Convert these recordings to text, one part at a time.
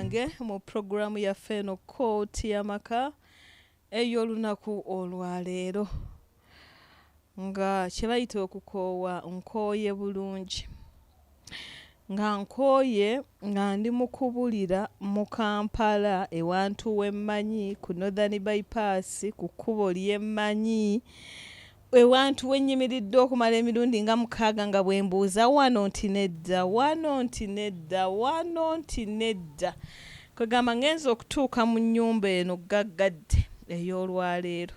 gwange mu puroguramu yaffe eno Kkooti y'Amaka ey'olunaku olwaleero. Nga kye bayita okukoowa, nkooye bulungi. Nga nkooye nga ndi mu kubulira mu Kampala ewantu we mmanyi ku Northern Bypass ku kkubo lye mmanyi ewantu we nnyimiridde okumala emirundi nga mukaaga nga bwe mbuuza wano nti nedda, wano nti nedda, wano nti nedda. Kwegamba ngenze okutuuka mu nnyumba eno gaggadde ey'olwaleero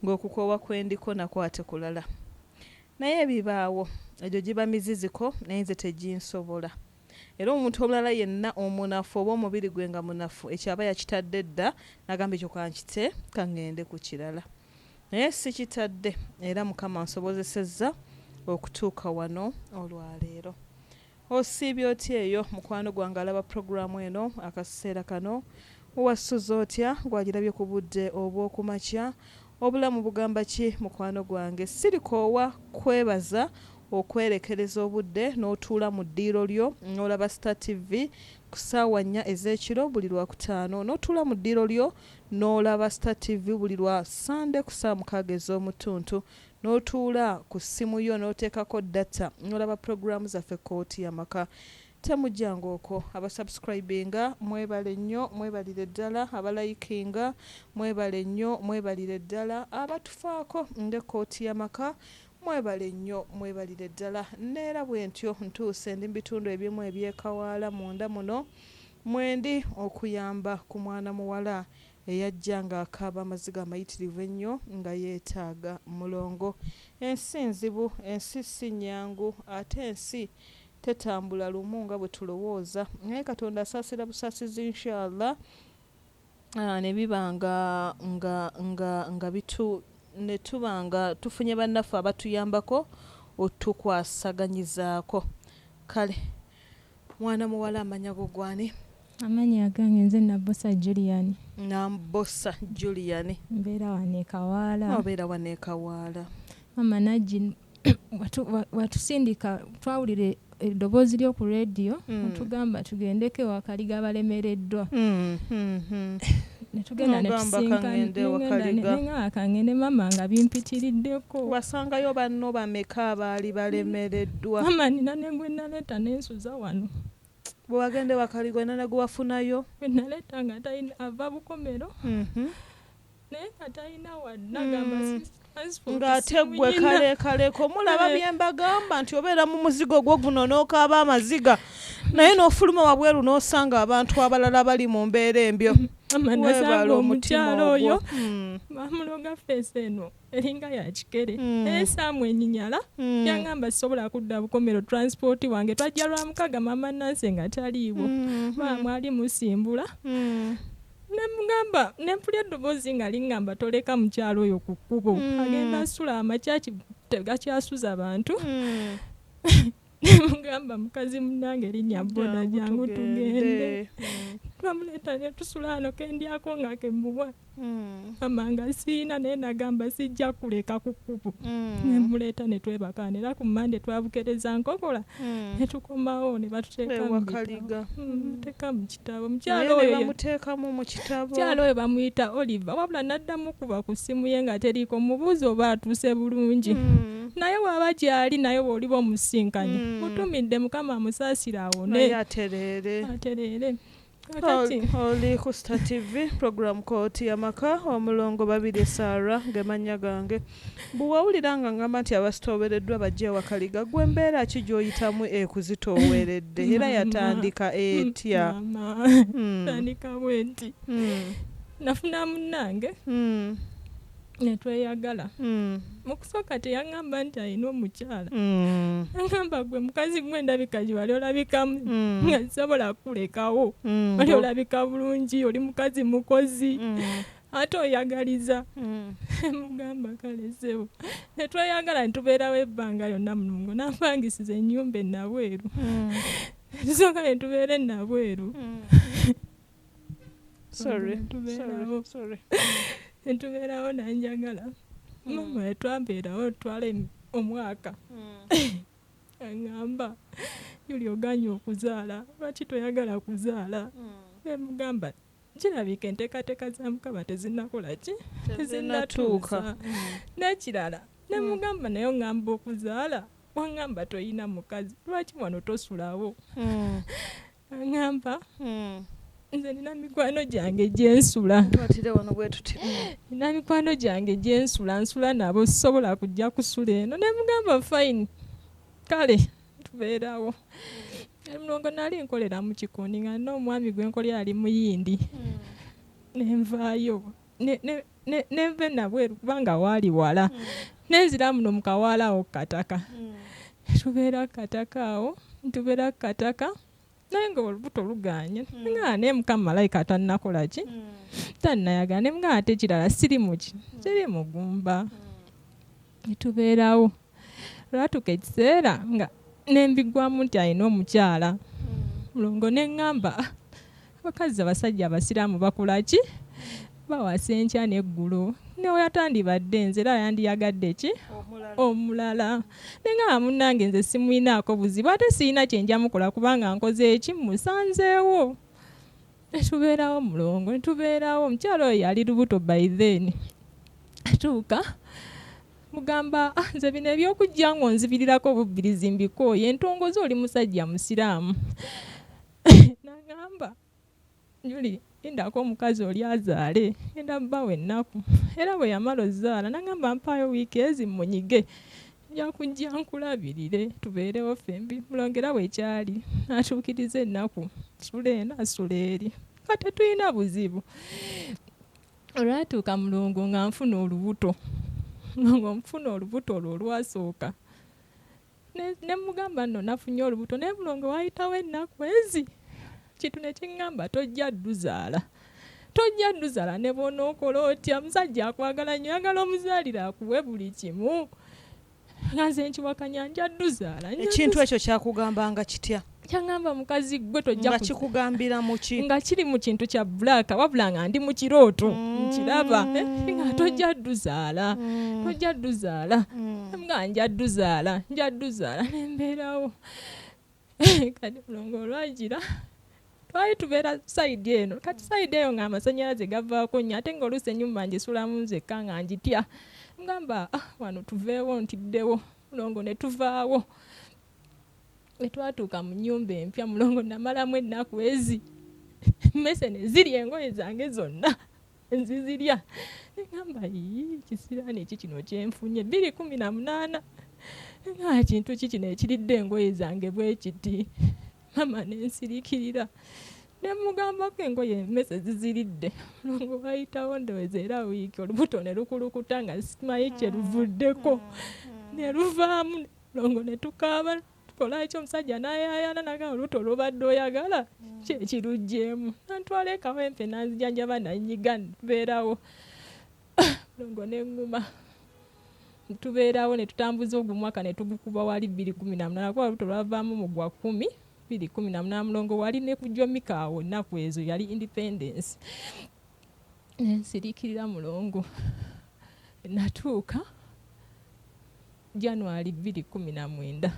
ng'okukoowa kwe ndiko nakwo ate kulala. Naye ebibaawo egyo giba miziziko naye nze teginsobola. Era omuntu omulala yenna omunafu oba omubiri gwe nga munafu ekyo aba yakitadde dda n'agamba ekyo kankite kangende ku kirala. Naye sikitadde era Mukama ansobozesezza okutuuka wano olwaleero. Osiibye otya eyo mukwano gwange alaba pulogulaamu eno akaseera kano? Wasuze otya gw'agirabye ku budde obw'okumakya? Obulamu bugamba ki mukwano gwange? Sirikoowa kwebaza okwerekereza obudde n'otuula mu ddiiro lyo n'olaba Star TV ku ssaawa nnya ez'ekiro buli Lwakutaano, n'otuula mu ddiiro lyo n'olaba Star TV buli lwa Ssande ku ssaawa mukaaga ez'omu ttuntu, n'otuula ku ssimu yo n'oteekako data n'olaba pulogulaamu zaffe Kkooti y'Amaka. Temujjanga okwo. Abasubscribinga mwebale nnyo mwebalire ddala, abalayikinga mwebale nnyo mwebalire ddala, abatufaako ng'Ekkooti y'Amaka mwebale nnyo mwebalire ddala. Neera bwentyo ntuuse ndi mu bitundu ebimu eby'e Kawaala munda muno mwendi okuyamba ku mwana muwala eyajja ng'akaaba amaziga amayitirivu ennyo nga yeetaaga mulongo. Ensi nzibu, ensi si nnyangu ate ensi tetambula lumu nga bwe tulowooza naye Katonda asaasira busaasizi inshallah ne biba nga nga nga nga bitu ne tuba nga tufunye bannaffe abatuyambako otukwasaganyizaako. Kale mwana muwala amanya go gwani? Amannya agange nze Nabbosa Julian. Nabbosa Julian. Mbeera wano e Kawaala. Obeera wano e Kawaala. Maama Najji watusindika twawulira eddoboozi lyo ku leediyo otugamba tugendeko ewa Kaliga abalemereddwa. Ne tugenda ne N'ogamba tusinkana kangende ewa Kaliga. Ne ngamba kangende maama nga bimpitiriddeko. Wasangayo banno bameka abaali balemereddwa? Maama nina ne gwe naleeta ne nsuza wano. Bwe wagenda ewa Kaliga olina ne gwe wafunayo? Gwe naleeta nga talina ava Bukomero. Naye nga talina wadde agamba transport Ng'ate ggwe simuyina. kale kaleko mulaba bye mbagamba nti obeera mu muzigo gwo guno n'okaaba amaziga naye n'ofuluma wabweru n'osanga abantu abalala bali mu mbeera embyo. Mama Weebale nasanga omutima omukyala ogwo. oyo bamuloga feesi eno eringa ya kikere naye saamwenyinyala yangamba sisobola kudda Bukomero transport wange twajja lwa mukaga mama Nancy nga taliiwo maama mwali musimbula ne mugamba ne mpulira eddoboozi nga liŋŋamba toleka mukyala oyo ku kkubo agenda asula amakyaki tegakyasuza bantu ne mugamba mukazi munnange linnya boda jangu tugende twamuleeta ne tusula wano kendyako nga kemuwa mama nga siina naye nagamba sijja kuleka ku kkubo ne muleeta ne twebaka era ku Mmande twabukereza nkokola ne tukomawo ne batuteeka mu Ewa bitabo. Kaliga. Bamuteeka mu kitabo. Naye Mukyala ne oyo bamuteekamu mu kitabo. Mukyala oyo bamuyita Oliver wabula n'addamu kuba ku ssimu ye nga teriiko mubuuze oba atuuse bulungi. Naye bw'aba gy'ali naye bw'oliba omusisinkanye mutumidde Mukama amusaasire awone. Naye atereere. Atereere. Kakati Oli ku Star TV program Kkooti y'Amaka omulongo Babirye Sarah ge mannya gange. Bwe wawulira nga ngamba nti abasitoowereddwa bajje ewa Kaliga ggwe mbeera ki gy'oyitamu ekuzitooweredde era yatandika etya? Maama tandika bwe nti nafuna munnange ne tweyagala. Mu kusooka teyaŋŋamba nti alina omukyala. Yaŋŋamba ggwe mukazi gwe ndabika gye wali olabikamu nga sisobola kukulekawo. Wali olabika bulungi, oli mukazi mukozi ate oyagaliza. Mugamba kale ssebo. Ne tweyagala ne tubeerawo ebbanga lyonna mulongo n'ampangisiza ennyumba e Nabweru. Tusooka ne tubeera e Nabweru. Sorry, Tubeerawo. sorry, sorry. Ne tubeerawo n'anjagala. Maama ne twambeerawo twala omwaka. Aŋŋamba Juli ogaanye okuzaala lwaki toyagala kuzaala? Nemugamba kirabika enteekateeka za Mukama tezinnakola ki, tezinnatuuka. N'ekirala nemugamba naye oŋŋamba okuzaala, waŋŋamba toyina mukazi, lwaki wano tosulawo? Aŋŋamba nze nina mikwano gyange gyensula, nina mikwano gyange gyensula, nsula nabo, sisobola kujja kusula eno. Nemugamba fine, kale tubeerawo. Mulongo nali nkolera mu kikundi nga nina omwami gwe nkolera ali Muyindi. Nenvaayo nenva enabweru kubanga waali wala, nenzira muno mu kawaala awo ku kataka. Tubeera ku kataka awo, ntubeera ku kataka naye nga olubuto luganye, nga naye Mukama malayika tannakola ki, tannayagala. Ne mugamba ate ekirala siri muki, siri mugumba. Netubeerawo, olwatuuka ekiseera nga nembigwamu nti alina omukyala. Mulongo neŋŋamba, "Ah, abakazi abasajja abasiraamu bakola ki, bawasa enkya n'eggulo, newe yatandibadde nze era yandiyagadde ki omulala." Neŋŋamba munnange nze simuyinaako buzibu, ate siyina kyenja mukola kubanga nkoze eki, musanzeewo. Netubeerawo mulongo, netubeerawo. Omukyala oyo yali lubuto by then. Tuuka mugamba, "Ah, nze bino ebyokujja ng'onzibirirako obubbirizi mbikooye, entongoze, oli musajja musiraamu." Nagamba, "Juli, lindako omukazi oli azaale, genda bbawa ennaku." Era bwe yamala ozaala nagamba, "Mpaayo wiiki ezi munyige, nja kujja nkulabirire, tubeerewo ffembi." Mulongo era bwekyali, natuukiriza ennaku, sula eno asula eri, nga tetulina buzibu. Olwatuuka mulongo nga nfuna olubuto, mulongo nfuna olubuto olwo olwasooka, ne mugamba nno nafunye olubuto. Naye mulongo waayitawo ennaku ezi kintu ne kiŋŋamba, "Tojja dduzaala, tojja dduzaala ne bw'onookola otya. Musajja akwagala nnyo, oyagala omuzaalire akuwe buli kimu." Nga nze nkiwakanya, nja dduzaala, nja Ekintu ekyo kyakugambanga kitya? Kyaŋŋamba, "Mukazi gwe tojja Nga kikugambira mu ki? Nga kiri mu kintu kya black, wabula nga ndi mu kirooto nkiraba, nga tojja dduzaala, tojja dduzaala." Nga nja dduzaala, nja dduzaala, nembeerawo. Kati mulongo olwagira twali tubeera side eno, kati side eyo ng'amasannyalaze gavaako nnyo, ate ng'oluusi ennyumba ngisulamu nzekka nga ngitya. Ngamba, "Ah, wano tuveewo, ntiddewo." Mulongo ne tuvaawo, ne twatuuka mu nnyumba empya. Mulongo namalamu ennaku ezi mmese ne zirya engoye zange zonna, nzizirya. Neŋŋamba, "Ii, kisiraani eki kino kyenfunye 2018, nga kintu ki kino ekiridde engoye zange bwe kiti?" Mama nensirikirira, nemugambako engoye emmese ziziridde. Mulongo wayitawo ndowooza era wiiki, olubuto ne lukulukuta nga simanyi kye luvuddeko, ne luvaamu. Mulongo ne tukaaba, tukola ki, omusajja n'ayaayana nagamba, "Olubuto lw'obadde oyagala kyekiruggyeemu." Nantwala e Kawempe nanzijanjaba, nanyiga, tubeerawo. Mulongo neŋŋuma, tubeerawo ne tutambuza ogwo mwaka ne tugukuba wali 2018, kuba olubuto lwavaamu mu gwa 10 2018. Mulongo wali ne ku Jomika awo ennaku ezo yali independence. Nensiriikirira mulongo, natuuka January 2019,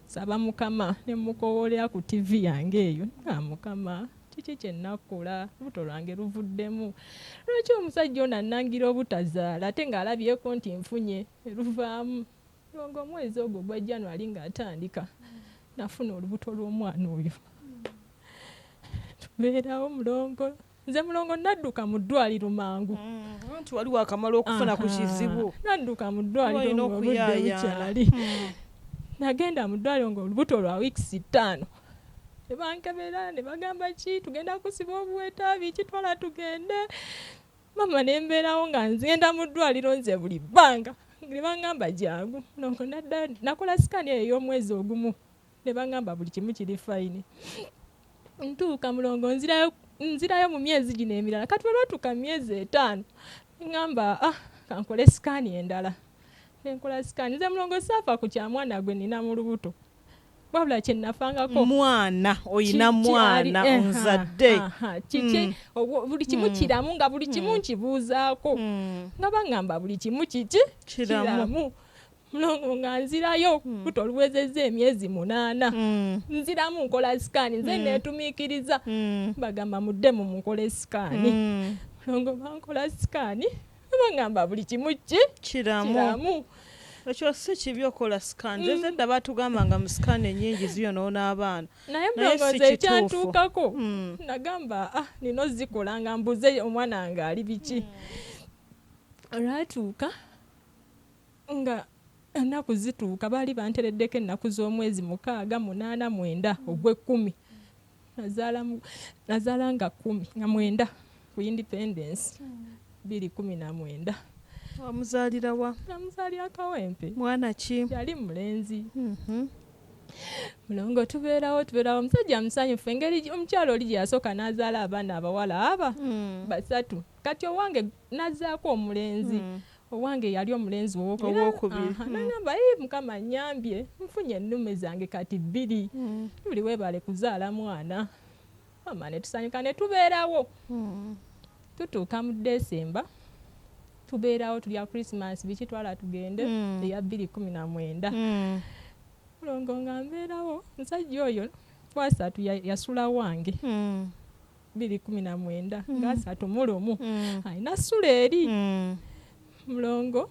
saba Mukama, ne mukowoolera ku TV yange eyo nga, "Mukama, kiki kyennakola? Lubuto lwange luvuddemu. Lwaki omusajja ono annangira obutazaala ate ng'alabyeko nti nfunye eruvaamu?" Mulongo omwezi ogwo ogwa January ng'atandika nafuna olubuto lw'omwana oyo. Tubeerawo mulongo, nze mulongo nadduka mu ddwaliro mangu. Nti wali wakamala okufuna ku kizibu. Nadduka mu ddwaliro Olina ng'obudde okuyaayaana. bukyali. Nagenda mu ddwaliro ng'olubuto lwa wiikisi 5, ne bankebera ne bagamba, "Ki, tugenda kusiba obuweta biki, twala tugende." Mama ne mbeerawo nga nzigenda mu ddwaliro nze buli bbanga, ne baŋŋamba jangu. Mulongo nadda nakola scan eyo ey'omwezi ogumu, ne baŋŋamba buli kimu kiri fine. Ntuuka mulongo nzirayo, nzirayo mu myezi gino emirala. Kati olwatuuka mu myezi 5 ŋŋamba, "Ah, kankole scan endala." Nenkola scan. Nze mulongo saafa ku kya mwana gwe nina mu lubuto, wabula kye nafangako Mwana oyina, mwana onzadde. Kiki buli kimu kiramu, nga buli kimu nkibuuzaako, nga baŋŋamba buli kimu kiki Kiramu. Kiramu. Mulongo nga nzirayo lubuto oluwezezza emyezi 8. Nziramu nkola sikaani, nze neetumiikiriza. Bagamba muddemu mukole sikaani. Mulongo bankola sikaani, bagamba buli kimu ki kiramu. Ekyo si kibi okola sikaani. Nze edda baatugamba nga mu sikaani ennyingi ziyonoona abaana. Naye mulongo nze ekyantuukako nagamba nina ozikola nga mbuze omwana nga ali biki. Olwatuuka nga ennaku zituuka, baali bantereddeko ennaku z'omwezi 6, 8, 9 ogw'ekkumi. Nazaala nga 10 nga 9 ku Independence 2019. Wamuzaalira wa? Namuzaalira Kawempe. Mwana ki? Yali mulenzi. Mulongo tubeerawo omusajja musanyufu, engeri omukyalo oli gye yasooka n'azaala abaana abawala aba 3. Kati owange n'azzaako omulenzi. Owange yali omulenzi owokubiri. Nagamba Mukama nnyambye nfunye ennume zange kati 2. Buli weebale kuzaala mwana. Mama ne tusanyuka ne tubeerawo. Tutuuka mu December tubeerawo tulya Christmas biki twala tugende eya 2019. Mulongo nga mbeerawo omusajja oyo kwasatu yasula wange 2019 nga 31 alina sula eri. Mulongo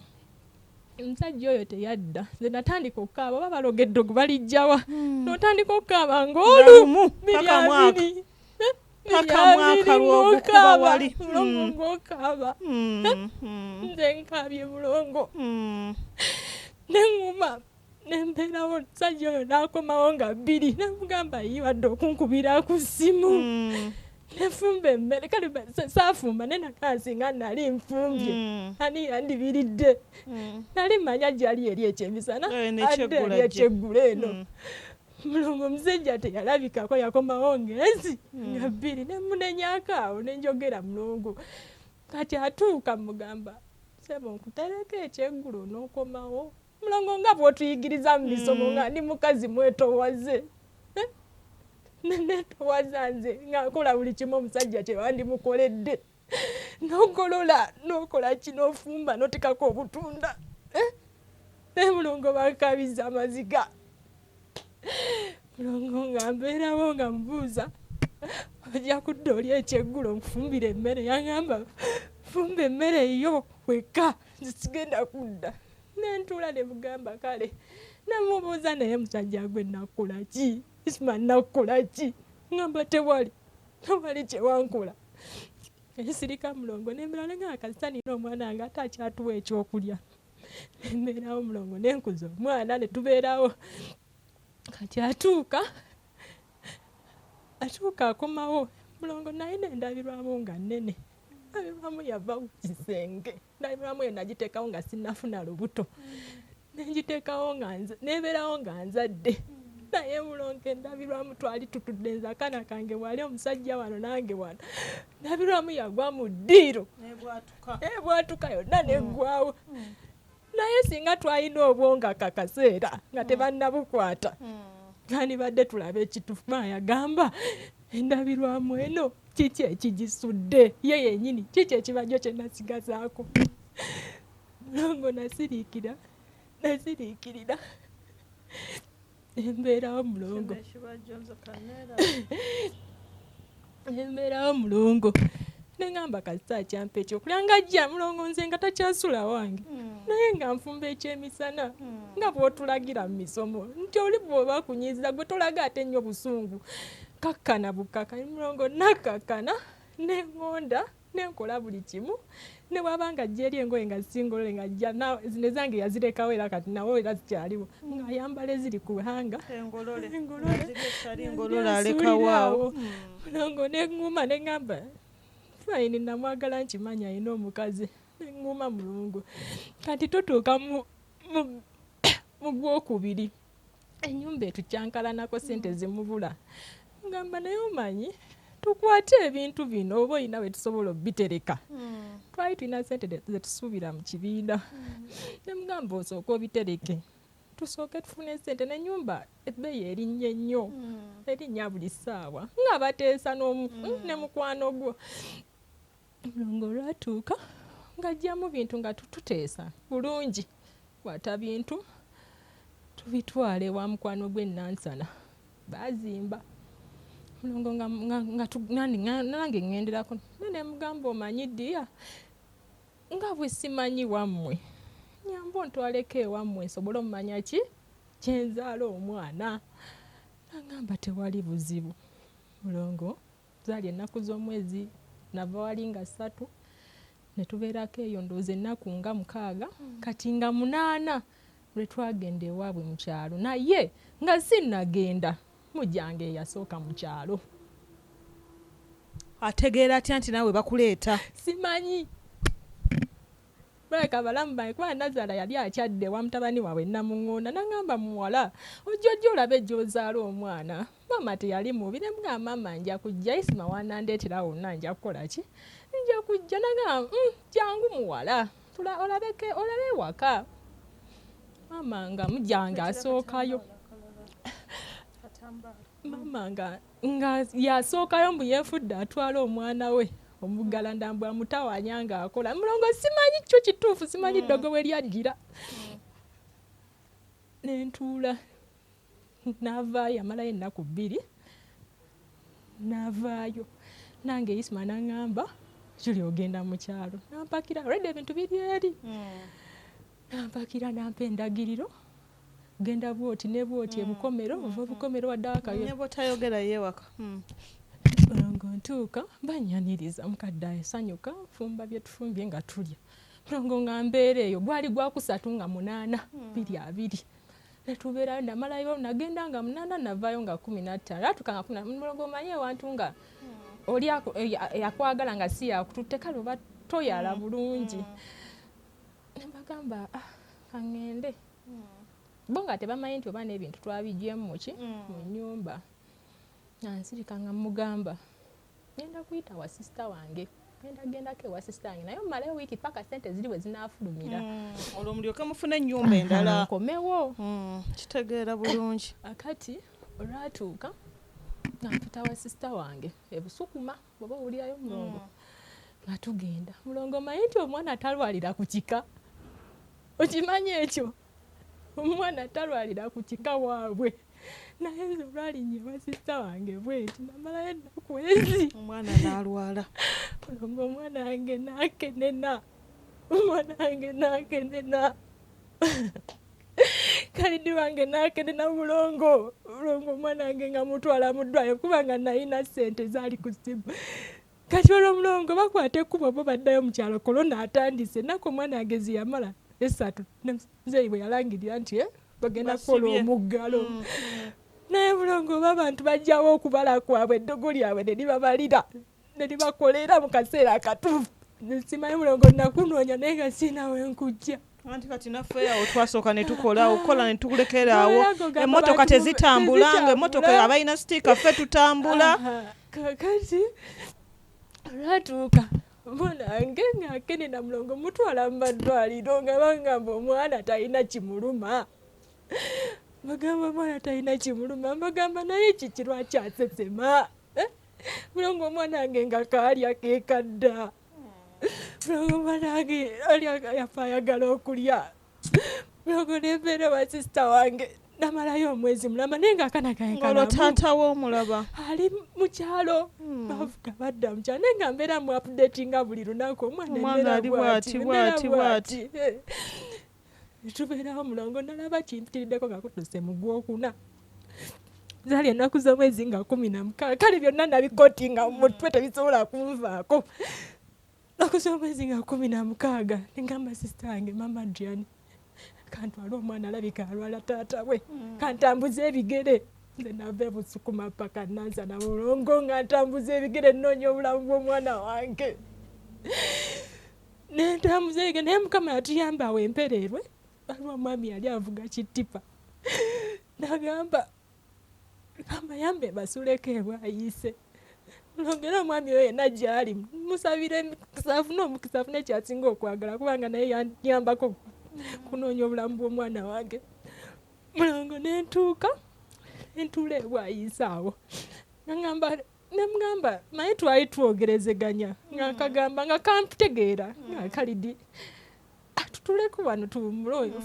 omusajja oyo teyadda, nze natandika okukaaba, oba baloga eddogo balijjawa. N'otandika okukaaba ng'olu biri paka mwaka lw'ogukuba wali. Mulongo ng'okaaba. Nze nkaabye mulongo. Neŋŋuma nembeerawo omusajja oyo n'akomawo nga 2. Namugamba yiwadde okunkubira ku ssimu. Nefumba emmere, kale saafumba naye nakansi nga nali nfumbye. Ani yandibiridde? Nali mmanya gyali eri ekyemisana, adde eri ekyeggulo eno. Mulongo omusajja teyalabikako, yakomawo ng'ensi nga 2. Nemunenyako awo ne njogera mulongo. Kati atuuka mugamba ssebo nkutereko ekyeggulo n'okomawo. Mulongo nga bw'otuyigiriza mu misomo nga ndi mukazi mwetowaze. Netowaza nze nga nkola buli kimu omusajja kye wandimukoledde. N'ogolola, n'okola ki, n'ofumba, n'otekako obutunda. Naye mulongo bankaabizza amaziga. Mulongo nga mbeerawo nga mubuuza ojja kudda oli ekyeggulo nkufumbira emmere. Yangamba fumba emmere yo wekka, nze sigenda kudda. Nentuula ne mugamba kale. Namubuuza naye musajja gwe nakukola ki? Isma nakukola ki? Ngamba tewali kye wankola. Ensirika mulongo nembeera nenga kasita nina omwana nga ate akyatuwa ekyokulya. Nembeerawo mulongo nenkuza omwana ne tubeerawo. Kati atuuka akomawo mulongo naye nendabirwamu nga nnene. Ndabirwamu yava ku kisenge. Ndabirwamu eyo nagiteekawo nga sinnafuna lubuto. Nengiteekawo nga nebeerawo nga nzadde. Naye mulongo endabirwamu twali tutudde nze akaana kange wali omusajja wano nange wano. Ndabirwamu yagwa mu ddiiro. Nebwatuka yonna neggwawo. Naye singa twalina obwongo akakaseera nga tebannabukwata, twandibadde tulaba ekituufu. Yagamba endabirwamu eno kiki ekigisudde ye yennyini, kiki ekibajjo kye nasigazaako. Mulongo nasiriikirira embeerawo mulongo. Embeerawo mulongo. Nengamba kasita akyampa ekyokulya nga ajja mulongo nze nga takyasula wange. Naye nga nfumba ekyemisana nga bw'otulagira mu misomo nti oli bw'oba akunyiiza gwe tolaga ate nnyo busungu. Kakkana bukaka mulongo nakkakkana neŋŋonda nenkola buli kimu. Ne bw'aba nga ajja eri engoye nga zisingolole nga ajja zino ezange yazirekawo era kati nawo era zikyaliwo. Ng'ayambala eziri ku hanga. Engolole alekawo awo. Mulongo neŋŋuma neŋŋamba fine namwagala nkimanya alina omukazi. Neŋŋuma mulongo. Kati tutuuka mu gwokubiri. Ennyumba etukyankalanako ssente zimubula. Ngamba naye omanyi tukwate ebintu bino oba olina we tusobola obitereka. Twali tulina ssente zetusuubira mu kibiina. Ne mugamba osooke obitereke. Tusooke tufune ssente n'ennyumba ebbeeyi erinnya nnyo. Erinnya buli ssaawa. Nga bateesa ne mukwano gwo. Mulongo olwatuuka ng'aggyamu bintu nga tuteesa bulungi. Tukwata bintu tubitwale ewa mukwano gw'e Nansana, baazimba. Mulongo nga nange ŋŋenderako, naye ne mugamba, omanyi ddiya, nga bwe simanyi wammwe, nyamba ontwaleko ewammwe nsobole omumanya ki kyenzaala omwana. Nagamba tewali buzibu. Mulongo, zaali ennaku z'omwezi, nava wali nga 3, ne tubeerako eyo ndowooza ennaku nga 6, kati nga 8 lwe twagenda ewaabwe mu kyalo. Naye nga sinnagenda, mujjange eyasooka mu kyalo. Ategeera atya nti naawe bakuleeta? Simanyi. Baleka abalamu bange, kuba Nazaala yali akyadde ewa mutabani waabwe Namuŋŋoona, n'aŋŋamba, muwala, ojja ojja olabe gy'ozaala omwana. Maama teyali mubi, ne mugamba maama nja kujja, Isima wanandeetera wonna nja kukola ki? Nja kujja. N'aŋŋamba, jangu muwala, olabeke, olabe ewaka. Maama nga mujjange asookayo. Maama nga yasookayo mbu yeefudde atwala omwana we. Omuggalanda mbu amutawaanya ng'akola. Mulongo simanyi kyo kituufu, simanyi ddogo we lyajjira. Ne ntuula, n'avaayo, amalayo ennaku 2, n'avaayo. Nange Isma n'aŋŋamba, Julie ogenda mu kyalo. N'ampakira, already ebintu biri eri. N'ampakira, n'ampa endagiriro. Genda bw'oti ne bw'oti ebukomero, ova obukomero wadde akayo. Ne bw'otayogera yeewaka. Mulongo ntuuka, bannyaniriza, mukadde asanyuka, nfumba bye tufumbye nga tulya. Mulongo nga mbeera eyo, gwali gwa kusatu nga 8, 20. Ne tubeerayo, namalayo, nagenda nga 8, navaayo nga 15. Atuuka nga 15, mulongo omanyi ewantu nga oli yakwagala nga si yakututte, kale oba toyala bulungi. Ne mbagamba, kaŋŋende. Bo nga tebamanyi nti oba n'ebintu twabiggyeemu mu ki? Mu nnyumba. Nansirika nga mmugamba, ngenda kuyita wa sisita wange. Ngenda gendako ewa sisita wange, naye mmalayo wiiki paka ssente ziri we zinaafulumira. Olwo mulyoke mufune ennyumba endala. Nkomewo. Kitegeera bulungi. Akati olwatuuka nga mpita wa sisita wange e Busukuma, bw'oba owulirayo mulongo. Nga tugenda. Mulongo omanyi nti omwana talwalira ku kika? Okimanyi ekyo? Omwana talwalira ku kika waabwe. Naye nze olwalinnya ewa sisita wange bwenti, namalayo ennaku ezi. Omwana n'alwala. Mulongo omwana wange n'akenena. Omwana wange n'akenena. Kalidi wange n'akenena mulongo. Mulongo omwana wange nga mutwala mu ddwaliro kubanga nalina ssente zaali ku ssimu. Kati olwo mulongo bakwata ekkubo bo baddayo mu kyalo, korona atandise. Ennaku omwana wange ze yamala 3, muzeeyi bwe yalangirira nti, bagenda kukola omuggalo. Naye mulongo oba abantu bajjawo okubala kwabwe, eddogo lyabwe ne libabalira, ne libakolera mu kaseera akatuufu. Simanyi mulongo nakunoonya naye nga sirina we nkujja. Anti kati naffe awo twasooka ne tukola, okukola ne tulekera awo. Emmotoka tezitambula, ng'emmotoka abalina sitiika ffe tutambula. Kaakati olwatuuka omwana wange ng'akenena mulongo mutwala mu malwaliro nga bangamba omwana talina kimuluma. Bagamba omwana talina kimuluma, mbagamba naye kiki lwaki asesema? Mulongo omwana wange nga kaalya keekadda. Mulongo omwana wange yafa ayagala okulya. Mulongo ne mbeera wa sisita wange namalayo omwezi mulamba naye ng'akaana kange Ng'olwo kalamu. taata wo omulaba? Ali mu kyalo, bavuga badda mu kyalo naye nga mbeera mu updatinga buli lunaku. Omwana Omwana embeera ali bw'ati, bw'ati, embeera bw'ati, bw'ati. bw'ati. Tubeerawo mulongo nalaba kimpitirideko nga kutuuse mu gwokuna. Zaali ennaku z'omwezi nga 16. Kale byonna nabikotinga mu mutwe tebisobola kunvaako. Ennaku z'omwezi nga 16 ne ngamba sisita wange Mama Adrian, kantwale omwana alabika alwala taata we, kantambuze ebigere. Nze nava e Busukuma paka Nansana mulongo nga ntambuza ebigere nnoonya obulamu bw'omwana wange. Ne ntambuza ebigere naye Mukama yatuyamba awo empereerwe. Waliwo omwami yali avuga kittipa. N'agamba, amayambe basuleko ebwayiise. Mulongo era omwami oyo yenna gy'ali musabire omukisa, afune omukisa, afune ky'asinga okwagala kubanga naye yanyambako kunoonya obulamu bw'omwana wange. Mulongo ne ntuuka, ne ntuula ebwayiise awo. Ne mugamba, naye twali twogerezeganya nga nkagamba nga kantegeera nga kalidi. Tutuleko wano tuwummule oyo.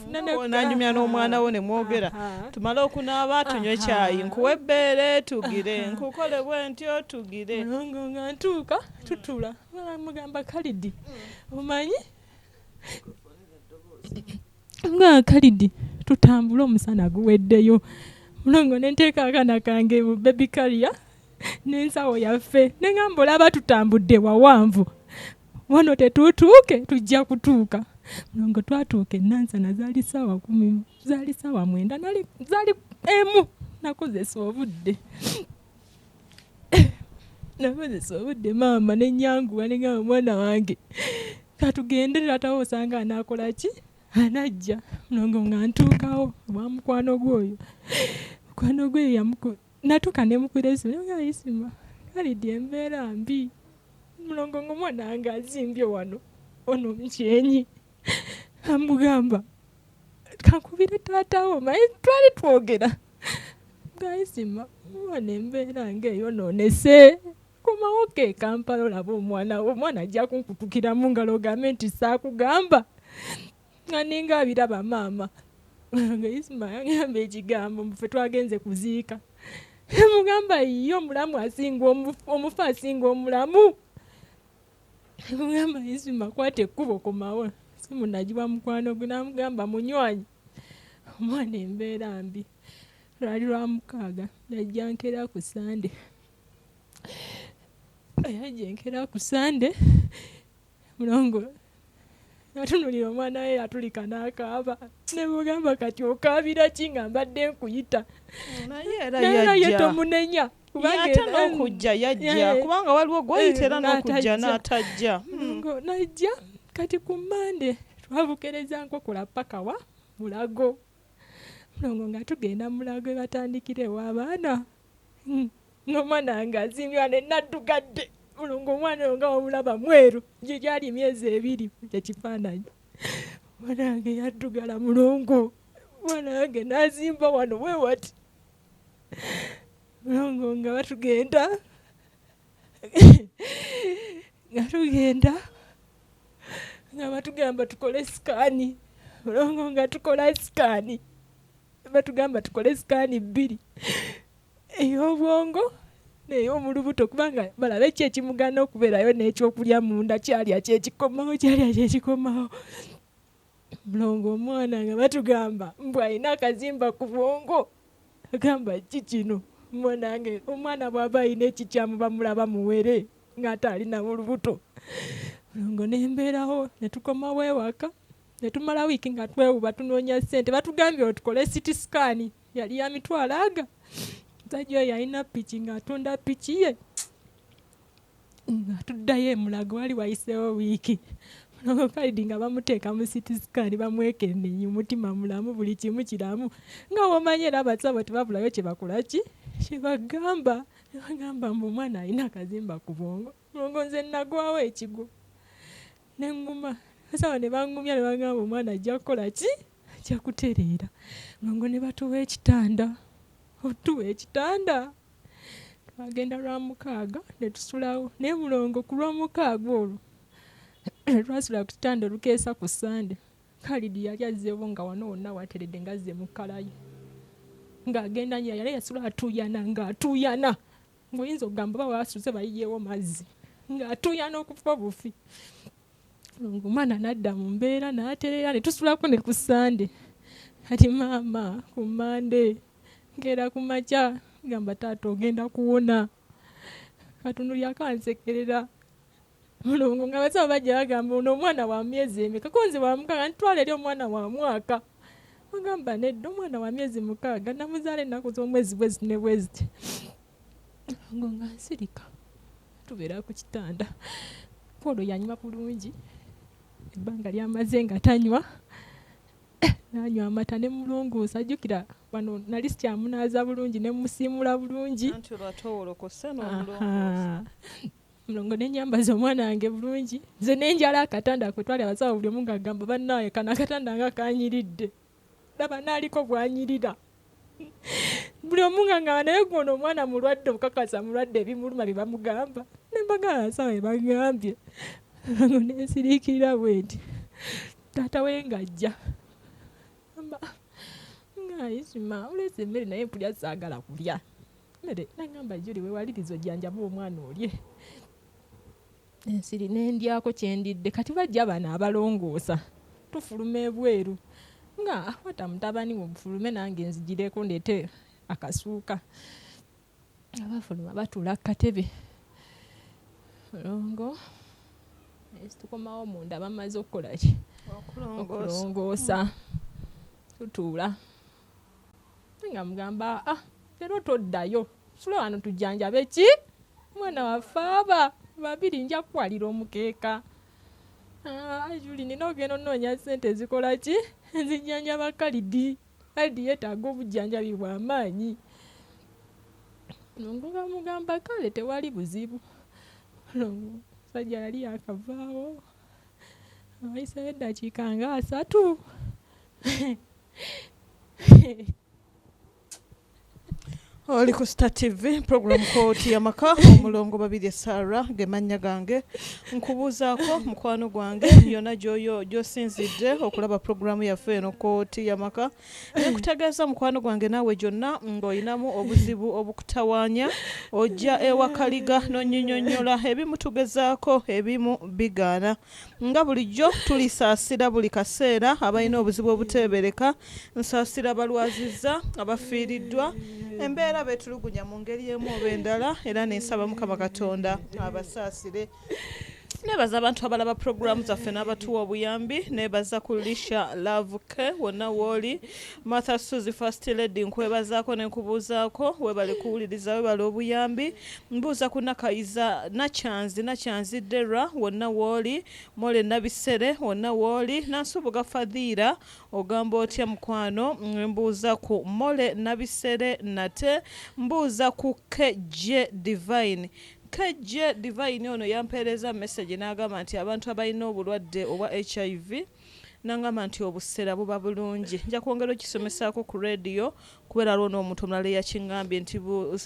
Nanyumya n'omwana wo ne mwogera. Tumale okunaaba tunywe kyayi, nkuwe ebbeere tugire, nkukole bwe ntyo tugire. Mulongo nga ntuuka tutula, mugamba Kalidi omanyi nga Kalidi tutambule omusana guweddeyo. Mulongo ne nteeka akaana kange mu baby carrier n'ensawo yaffe ne ngamba olaba tutambudde wawanvu wano tetuutuuke tujja kutuuka. Mulongo twatuuka e Nansana zaali ssaawa 10 zaali ssaawa 9 nali zaali 1 nakozesa obudde. Nakozesa obudde maama ne nnyanguwa ne ngamba omwana wange katugende taata wo osanga anaakola ki anajja. Mulongo nga ntuukawo wa mukwano gwe oyo mukwano gwe yamuku natuuka ne mukubira essimu ne mugamba Isima Khalid embeera mbi. Mulongo ng'omwana wange azimbye wano ono mukyenyi amugamba kankubire taata wo manyi twali twogera nga Isima omwana embeera ng'eyonoonese komawo ke Kampala olabe omwana wo omwana ajja kunkutukira mu ngalo ogambe nti saakugamba nga ninga abiraba maama. Nga Isima yagamba ekigambo ffe twagenze kuziika mugamba ye omulamu asinga omufu asinga omulamu. Mugamba Isima kwata ekkubo komawo. Simu nagiwa mukwano gwe n'amugamba munywanyi omwana embeera mbi. Lwali lwa mukaaga najja nkeera ku Ssande. Yajja enkeera ku Ssande mulongo natunuulira omwana we yatulika n'akaaba ne mugamba kati okaabira ki nga mbadde nkuyita. Naye era yajja. Tomunenya. Ate n'okujja yajja kubanga waliwo gw'oyita era n'okujja n'atajja. Najja kati ku Mmande twabukeereza nkokola paka wa Mulago. Mulongo nga tugenda Mulago batandikira ew'abaana ng'omwana wange azimbye wano naddugadde. Mulongo omwana oyo nga wamulaba mweru gye gyali emyezi 2 ekifaananyi. Omwana wange yaddugala mulongo omwana wange n'azimba wano bwe wati. Mulongo nga batugenda nga tugenda nga batugamba tukole sikaani. Mulongo nga tukola sikaani batugamba tukole sikaani 2 ey'obwongo n'ey'omulubuto kubanga balabe ki ekimugaana okubeerayo n'ekyokulya munda kyalya kyekikomawo kyalya kyekikomawo. Mulongo omwana nga batugamba mbu alina akazimba ku bwongo agamba ki kino omwana wange omwana bw'aba alina ekikyamu bamulaba muwere ng'ate alina mu lubuto. Mulongo ne mbeerawo ne tukomawo ewaka ne tumala wiiki nga twewuba tunoonya ssente batugambye otukole CT scan yali ya mitwalo aga. Omusajja oyo yalina piki ng'atunda piki ye nga tuddayo e Mulago wali wayiseewo wiiki. Mulongo Khalid nga bamuteeka mu CT scan bamwekenneenya omutima mulamu buli kimu kiramu nga bw'omanyi era abasawo tebabulayo kye bakola ki kye bagamba. Ne bagamba mbu omwana alina akazimba ku bwongo. Mulongo nze nagwawo ekigwo ne ŋŋuma. Abasawo ne baŋŋumya ne bagamba omwana ajja kukola ki ajja kutereera. Mulongo ne batuwa ekitanda otuwa ekitanda twagenda lwa mukaaga ne tusulawo naye mulongo ku lw'omukaaga olwo twasula ku kitanda olukeesa ku Ssande. Khalid yali azzeewo nga wano wonna wateredde ng'azze mu kkala ye ng'agenda nnyo yali yasula atuuyana ng'atuuyana ng'oyinza okugamba oba waasuze bayiyeewo mazzi ng'atuuyana okufa obufi. Mulongo omwana n'adda mu mbeera n'atereera ne tusulako ne ku Ssande. Kati maama ku Mmande nkeera ku makya ngamba taata ogenda kuwona. Katunulya kansekerera. Mulongo nga abasawo bajja bagamba ono omwana wa myezi emeka ko nze wa mukaaga ntwala eri omwana wa mwaka. Bagamba nedda omwana wa myezi 6 namuzaala ennaku z'omwezi bwe ziti ne bwe ziti. Mulongo nga nsirika tubeera ku kitanda. Paul yanywa bulungi ebbanga ly'amaze nga tanywa n'anywa amata ne mulongoosa. Jjukira wano nali sikyamunaaza bulungi ne musiimula bulungi. Anti olwatoowolokose n'omulongoosa. Mulongo ne nnyambaza omwana wange bulungi nze ne njala akatanda kwe twali abasawo buli omu ng'agamba bannaaye kano akatanda nga kanyiridde laba n'aliko bw'anyirira. Buli omu ng'angamba naye gwe ono omwana mulwadde okakasa mulwadde ebimuluma bye bamugamba ne mbagamba abasawo bye bagambye. Mulongo ne nsiriikirira bwe nti. Taata we ng'ajja amba nga Isima oleese emmere naye mpulira saagala kulya mmere. Nagamba Juli weewaliriza ojjanjabe omwana olye. Ensiri nendyako kyendidde. Kati bajja bano abalongoosa, tufuluma ebweru nga akwata mutabani we mufulume nange nzigireko ndeete akasuuka. Abafuluma batuula ku katebe mulongo, tukomawo munda bamaze okukola ki? Okulongoosa. Tutuula nga mugamba leero toddayo, sula wano tujjanjabe ki mwana waffe aba babiri, nja kukwalira omukeeka. Juli nina ogenda onoonya ssente ezikola ki ezijjanjaba Kalidi. Kalidi yeetaaga obujjanjabi bw'amaanyi. Mulongo nga mugamba kale tewali buzibu. Omusajja yali yakavaawo, wayiseewo eddakiika nga 30. Oli ku Star TV, program Kooti y'Amaka, omulongo Babirye Sarah ge mannya gange. Nkubuuzaako mukwano gwange yonna gy'oyo gy'osinzidde okulaba puroguramu yaffe eno Kooti y'Amaka. Nkutegeeza mukwano gwange naawe gyonna ng'olinamu obuzibu obukutawaanya, ojja ewa Kaliga n'onnyinyonnyola. Ebimu tugezaako, ebimu bigaana. Nga bulijjo tulisaasira buli kaseera abalina obuzibu obuteebereka. Nsaasira abalwazizza, abafiiriddwa, embeera beetulugunya mu ngeri emu oba endala, era ne nsaba Mukama Katonda abasaasire. Nebaza abantu abalaba puroguramu zaffe n'abatuwa obuyambi. Nebaza ku Lisha Love K wonna wooli. Martha Suzy First Lady nkwebazaako ne nkubuuzaako, webale kuwuliriza, webale obuyambi. Mbuuza ku Nakayiza Nakyanzi, Nakyanzi Dera wonna wooli. Mole Nabisere wonna wooli. Nansubuga Fadhiira ogamba otya mukwano? Mbuuza ku Mole Nabisere nate. Mbuuza ku KJ Divine. KJ Divine ono yampeereza message n'agamba nti abantu abalina obulwadde obwa HIV, n'angamba nti obusera buba bulungi. Nja kwongera okisomesaako ku radio kubeera waliwo n'omuntu omulala eyakiŋŋambye nti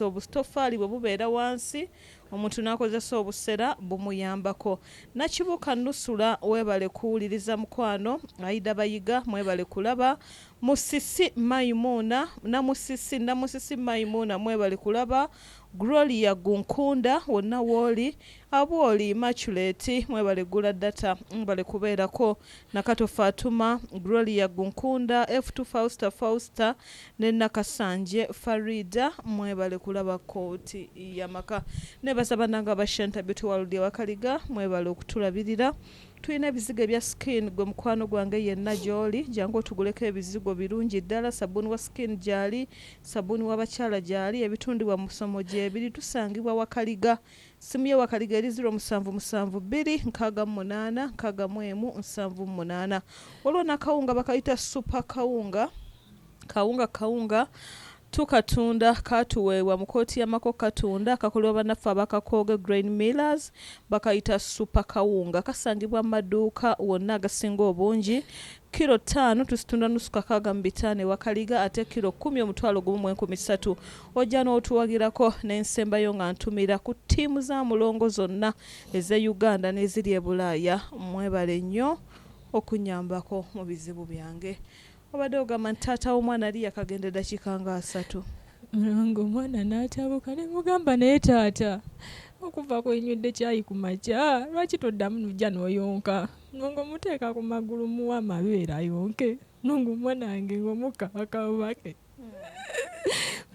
obutofaali bwe bubeera wansi omuntu n'akozesa obusera bumuyambako. Nakibuuka Nusula weebale kuwuliriza mukwano. Aida Bayiga mwebale kulaba. Musisi Maimuna, Namusisi, Namusisi Maimuna mwebale kulaba. Gloria Gunkunda wonna wooli. Abwoli Immaculate mwebale gula data, mwebale kubeerako. Nakato Fatuma, Gloria Gunkunda, F2 Fausta Fausta ne Nakasanje Farida mwebale kulaba Kooti y'Amaka. Nebaza bannange aba Shanta Beauty World e Wakaliga mwebale okutulabirira. Tulina ebizigo ebya skin, gwe mukwano gwange yenna gy'oli jangu otuguleko ebizigo birungi ddala. Sabbuuni wa skin gyali, sabbuuni w'abakyala gyali, ebitundibwa mu musomo gyebiri. Tusangibwa Wakaliga. Simu ye Wakaliga eri 0772 68 61 78. Waliwo n'akawunga bakayita super kawunga, kawunga kawunga tukatunda, katuweebwa mu Kooti y'Amaka okukatunda, kakolebwa bannaffe abakakooge Grain Millers, bakayita super kawunga. Kasangibwa mu maduuka wonna agasinga obungi. Kiro 5 tuzitunda nusu 65 e Wakaliga, ate kiro 10 1,013. Ojja n'otuwagirako. N'ensembayo nga ntumira ku ttiimu za mulongo zonna ez'e Uganda n'eziri e Bulaaya, mwebale nnyo okunyambako mu bizibu byange. Obadde ogamba nti taata w'omwana ali yakagenda eddakiika nga 30. Mulongo omwana n'atabuka ne mugamba naye taata okuva kwenywedde kyayi ku makya lwaki toddamu nujja n'oyonka? Mulongo muteeka ku magulu muwa amabeere ayonke. Mulongo omwana wange ng'omukka akawubake.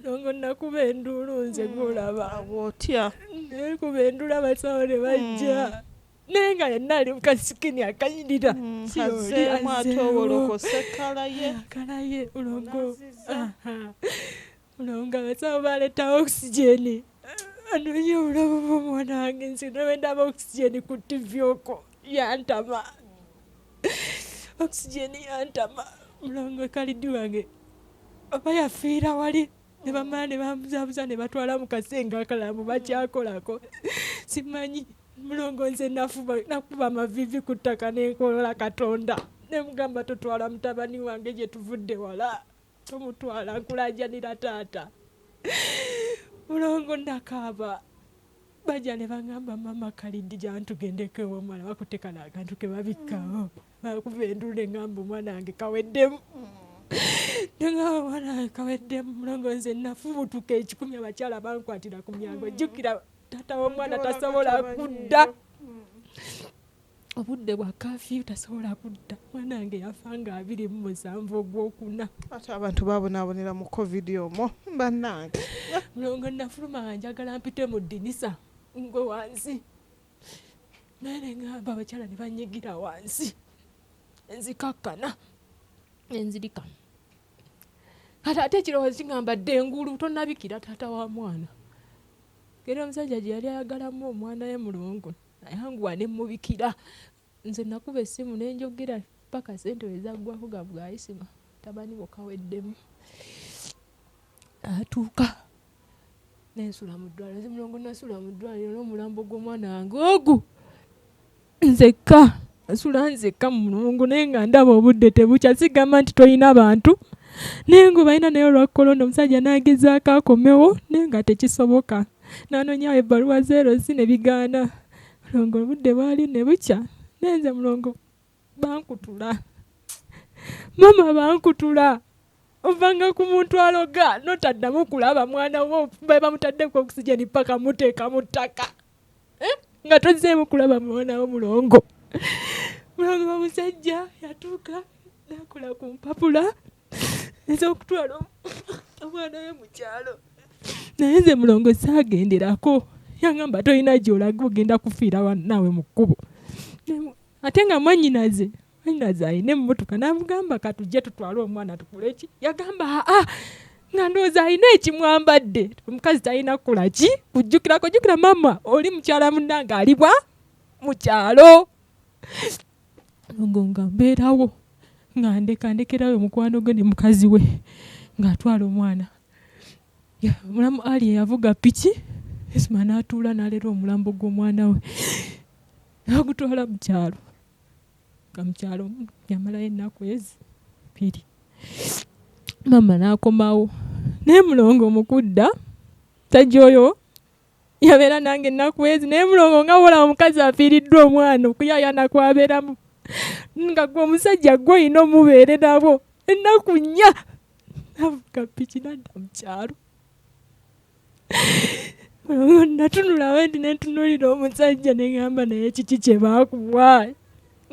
Mulongo nakuba enduulu nze gw'olaba. Otya? Nekuba enduulu abasawo ne bajja. Naye nga yenna ali mu kasikini akanyirira. Azzeemu ate owolokose kalaye. Kalaye mulongo. Mulongo abasawo baleetawo oxygen. Anoonye obulamu bw'omwana wange nze ne ndaba oxygen ku TV okwo yantama. Oxygen yantama. Mulongo Kalidi wange oba yafiira wali ne bamala ne bambuzabuza ne batwala mu kasenge akalala mu bakyakolako. Simanyi mulongo nze nakuba amaviivi ku ttaka ne nkolola Katonda ne mugamba totwala mutabani wange gye tuvudde wala, tomutwala nkulaajanira taata. Mulongo nakaaba bajja ne bagamba mama Kalidi jangu tugendeko ew'omwana bakutte kano akantu ke babikkawo. Bakuba endulu ne ŋŋamba omwana wange kaweddemu. Ne ŋŋamba omwana wange kaweddemu. Mulongo nze nafubutuka ekikumi abakyala bankwatira ku myango. Jjukira taata w'omwana tasobola kudda. Obudde bwa kafiyu tasobola kudda. Mwana wange yafa nga 27 Ogwokuna. Ate abantu babonaabonera mu COVID omwo bannange. Mulongo nafuluma nga njagala mpite mu ddinisa ngwe wansi, naye ne ŋŋamba abakyala ne banyigira wansi, nzikakkana nenzirika. Kati ate ekirowoozo kiŋŋamba dda engulu tonnabikira taata wa mwana. Ngeri omusajja gye yali ayagalamu omwana we mulongo nayanguwa ne mmubikira. Nze nakuba essimu ne njogera paka ssente we zaggwako nga bw'ayisima tabani bo kaweddemu. Atuuka nensula mu ddwaliro. Nze mulongo nasula mu ddwaliro n'omulambo gw'omwana wange ogu nzekka, nsula nzekka mu mulongo naye nga ndaba obudde tebukya. Sigamba nti tolina bantu naye ng'obalina, naye olwa korona omusajja n'agezaako akomewo naye nga tekisoboka. N'anoonyawo ebbaluwa z'erosi ne bigaana. Mulongo obudde bwali ne bukya naye nze mulongo bankutula. Maama bankutula. Ovanga ku muntu aloga n'otaddamu kulaba mwana wo be bamutaddeko oxygen paka muteeka mu ttaka. Nga tozzeemu kulaba mwana wo mulongo. Mulongo omusajja yatuuka n'akola ku mpapula ez'okutwala omwana we mu kyalo. Naye nze mulongo saagenderako. Yangamba tolina gy'olaga ogenda kufiira naawe mu kkubo. Ate nga mwannyinaze alina emmotoka n'amugamba katujje tutwale omwana tukole ki? Yagamba aa nga ndowooza alina ekimwambadde. Omukazi talina kukola ki? Kujjukirako. Jjukira maama oli mukyala munnange ali bwa mu kyalo. Mulongo nga mbeerawo nga ndeka ndekerawo mukwano gwe ne mukazi we ng'atwala omwana. Mulamu Ali eyavuga piki Isma n'atuula n'aleera omulambo gw'omwana we n'agutwala mu kyalo. Nga mu kyalo yamalayo ennaku ezi bbiri. Maama n'akomawo naye mulongo mu kudda musajja oyo yabeera nange ennaku ezi naye mulongo nga bw'olaba omukazi afiiriddwa omwana okuyaayaana kw'abeeramu nga ggwe omusajja ggwe olina omubeererawo ennaku nnya n'avuga piki n'adda mu kyalo. Natunula bwe nti ne ntunuulira omusajja ne ŋŋamba naye kiki kye baakuwa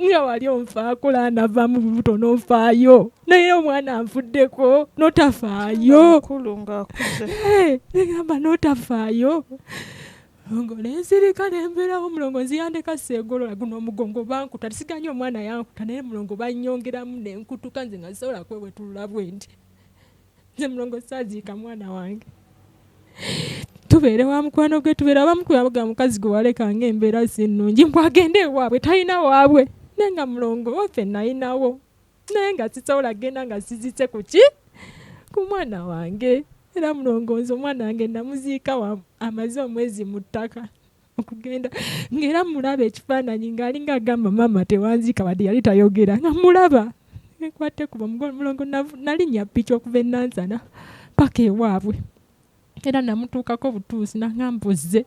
nga wali onfaako laanavaamu bubuto n'ofaayo naye omwana anfuddeko n'otafaayo. Mukulu ng'akuze. Ne ŋŋamba n'otafaayo. Mulongo ne nsirika ne mbeerawo mulongo nziyandeka seegolola guno omugongo bankuta siganye omwana yankuta naye mulongo bannyongeramu ne nkutuka nze nga sisobola kwewetulula bwe nti. Nze mulongo saaziika mwana wange. Tubeere wa mukwano gwe tubeere abamu kubaga mukazi gwe waleka ng'embeera si nnungi mbu agende ewaabwe talina waabwe naye nga mulongo waffe nayinawo naye nga sisobola kugenda nga sizise ku ki ku mwana wange. Era mulongo nze omwana wange namuziika amaze omwezi mu ttaka okugenda ng'era mulaba ekifaananyi ng'alinga agamba maama tewanziika wadde yali tayogera nga mulaba nkwate kuba mulongo nalinnya piki okuva e Nansana paka ewaabwe. Era namutuukako butuusi n'aŋŋamba ozze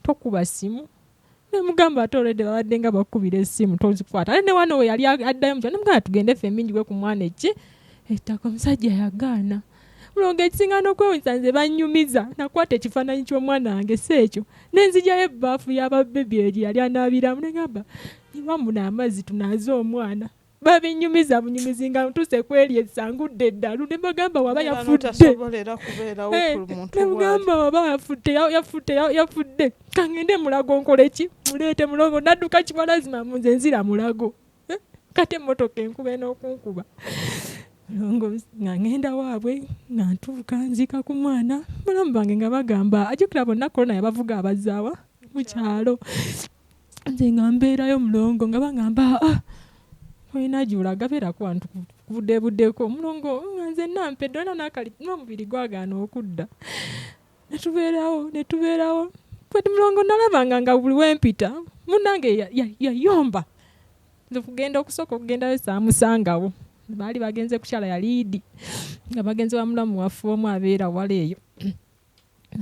tokuba ssimu. Ne mugamba ate already babadde nga bakubira essimu tozikwata. Ate ne wano we yali addayo mu kyalo ne mugamba tugende ffembi njiwe ku mwana eki ettaka omusajja yagaana. Mulongo ekisinga n'okwewuunyisa nze bannyumiza nakwata ekifaananyi ky'omwana wange si ekyo ne nzigyayo ebbaafu y'ababebi eyo gye yali anaabiramu ne ŋŋamba nnywa muno amazzi tunaaze omwana. Babinnyumiza bunyumizi nga ntuuse kweri esangudde eddalu ne mbagamba waba yafudde. Ne mugamba waba yafudde yafudde yafudde kangende Mulago nkole ki muleete Mulongo nadduka kiwalazima nze nzira Mulago kati emmotoka enkuba n'okunkuba. Mulongo nga ŋŋenda waabwe nga ntuuka nziika ku mwana balamu bange nga bagamba ajjukira bonna korona yabavuga abazzaawa mu kyalo. Nze nga mbeerayo mulongo nga baŋŋamba ah olina gy'olaga beerako wano tukubuddeebuddeko mulongo nga nze nampedde olina n'akali n'omubiri gwagaana okudda. Ne tubeerawo ne tubeerawo kati mulongo nalabanga nga buli we mpita munnange yayomba. Nze okugenda okusooka okugendayo saamusangawo. Baali bagenze kukyala yali Idi nga bagenze wa mulamu waffe omu abeera wala eyo.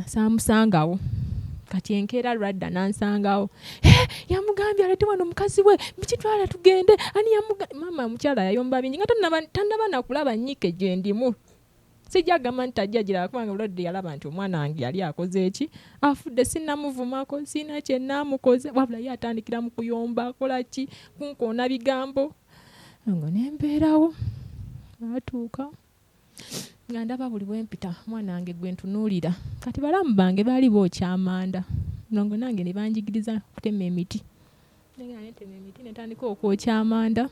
Saamusangawo. Kati enkeera lwadda n'ansangawo, yamugambye alete wano mukazi we, bikitwala tugende. Ani yamuga? Maama omukyala yayomba bingi nga tannaba nakulaba nnyike gye ndimu. Sijja gamba nti tajja giraba, kubanga bulwadde yalaba nti omwana wange yali akoze eki, afudde. Sinnamuvumako, sirina kye nnaamukoze, wabula ye atandikira mu kuyomba, akola ki, kunkoona bigambo. Ngo ne mbeerawo, atuuka nga ndaba buli bwe mpita omwana wange gwe ntunuulira. Kati balamu bange baali bookya amanda, mulongo, nange ne banjigiriza okutema emiti. Nengenda nentema emiti, netandika okwokya amanda,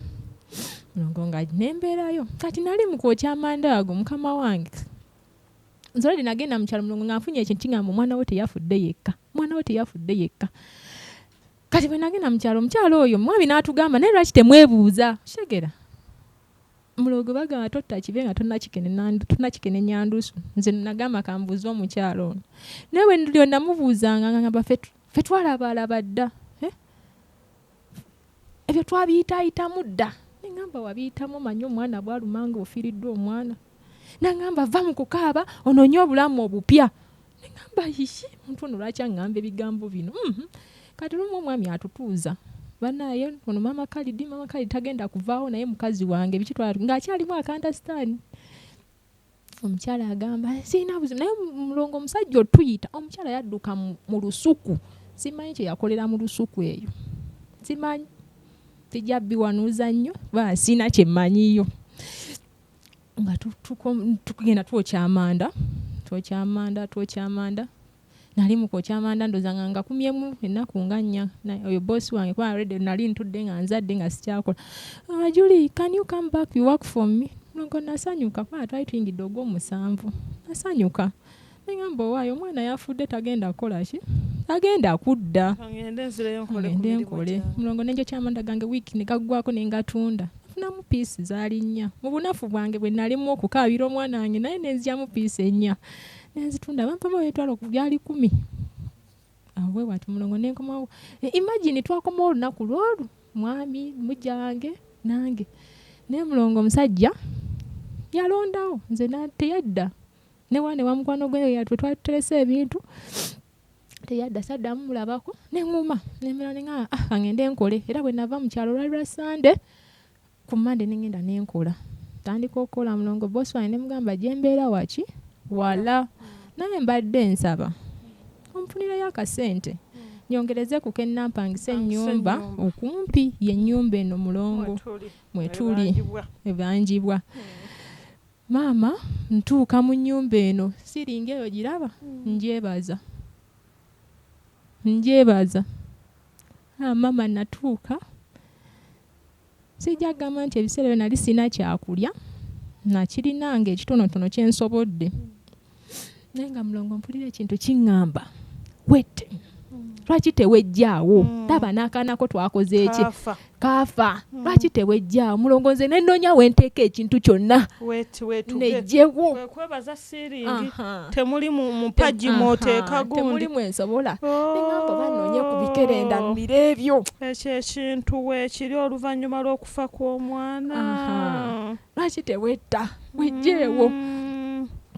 mulongo, nga nembeerayo. Kati nali mu kwokya amanda ago, mukama wange, nze already nagenda mu kyalo, mulongo, nga nfunye ekintu kingamba omwana we teyafudde yekka, omwana we teyafudde yekka. Kati bwe nagenda mu kyalo, omukyalo oyo mwami n'atugamba, naye lwaki temwebuuza? Kitegeera, mulongo, bagamba totta kibe nga tonnakikenenya ndusu. Nze nagamba kambuuze omukyalo ono, naye bwe ndulyo namubuuzanga nga ngamba ffe twalabaalaba dda, eh? Ebyo twabiyitaayitamu dda. Neŋŋamba wabiyitamu, omanyi omwana bwaluma nga ofiiriddwa omwana. Naŋŋamba va mu kukaaba, onoonye obulamu obupya. Neŋŋamba hihi, omuntu ono lwaki aŋŋamba ebigambo bino? Kati lumu omwami atutuuza, banaye ono maama Kalidi, maama Kalidi tagenda kuvaawo, naye mukazi wange biki twala ng'akyalimu akandasitaani. Omukyala agamba sirina buzibu, naye mulongo, omusajja otuyita. Omukyala yadduka mu lusuku, simanyi kye yakolera mu lusuku eyo, simanyi, tijja biwanuuza nnyo kuba sirina kye mmanyiyo. Nga tugenda twokya amanda, twokya amanda, twokya amanda. Nali mu kwokya amanda, ndowooza nga ngakumyemu ennaku nga 4. Oyo boss wange, kuba already nali ntudde nga nzadde nga sikyakola, "Ah, Julie, can you come back, you work for me?" Mulongo, nasanyuka kuba twali tuyingidde ogw'omusanvu. Nasanyuka, neŋŋamba owaayo omwana yafudde, tagenda kukola ki, tagenda kudda. Ngende nzireyo nkole ku ngende mirimu nkole. gyange. Mulongo, nenjokya amanda gange, wiiki ne gaggwako, ne ngatunda, nfunamu piece zaali 4. Mu bunafu bwange bwe nalimu okukaabira omwana wange, naye nenzyamu piece 4, nenzitunda, bampamu emitwalo gyali 10. Awo bwe bwati, mulongo, nenkomawo. Imagine, twakomawo olunaku lwolwo, mwami mujja wange nange, naye mulongo, omusajja yalondawo nze teyadda newa ne wa mukwano gwe twe twali tuterese ebintu, teyadda, saddamu mulabako. Neŋŋuma nembeera neŋŋamba, ah, kangende nkole. Era bwe nava mu kyalo lwali lwa Sande, ku Mande nengenda nenkola, tandika okukola, mulongo. Bosi wange nemugamba gyembeera waki wala, naye mbadde nsaba onfunirayo akasente nyongereze ku kennampangisa ennyumba ennyumba. Okumpi yennyumba eno, mulongo, Mwetuli. Mwetuli. Ebanjibwa. Ebanjibwa. Maama, ntuuka mu nnyumba eno, siringa eyo giraba, njebaza, njebaza. Ah, maama, natuuka, sijja kugamba nti ebiseera ebyo nali sirina kyakulya, nakirinanga ekitonotono kyensobodde, naye nga mulongo, mpulira ekintu kiŋŋamba wette, lwaki tewejjaawo? Laba n'akaanako twakoze eki? Kaafa. Kaafa, lwaki tewejjaawo? Mulongo, nze nenoonya wenteeka ekintu kyonna Weti wetuge. nejjewo. Kwe kwebaza siiringi. Aha. Temuli mu mpagi mw'oteeka gundi. Temuli mwensobola. Oh. Neŋŋamba oba nnoonye ku bikerenda mmire ebyo. Ekyo ekintu weekiri oluvannyuma lw'okufa kw'omwana. Aha. Lwaki tewetta wejjeewo?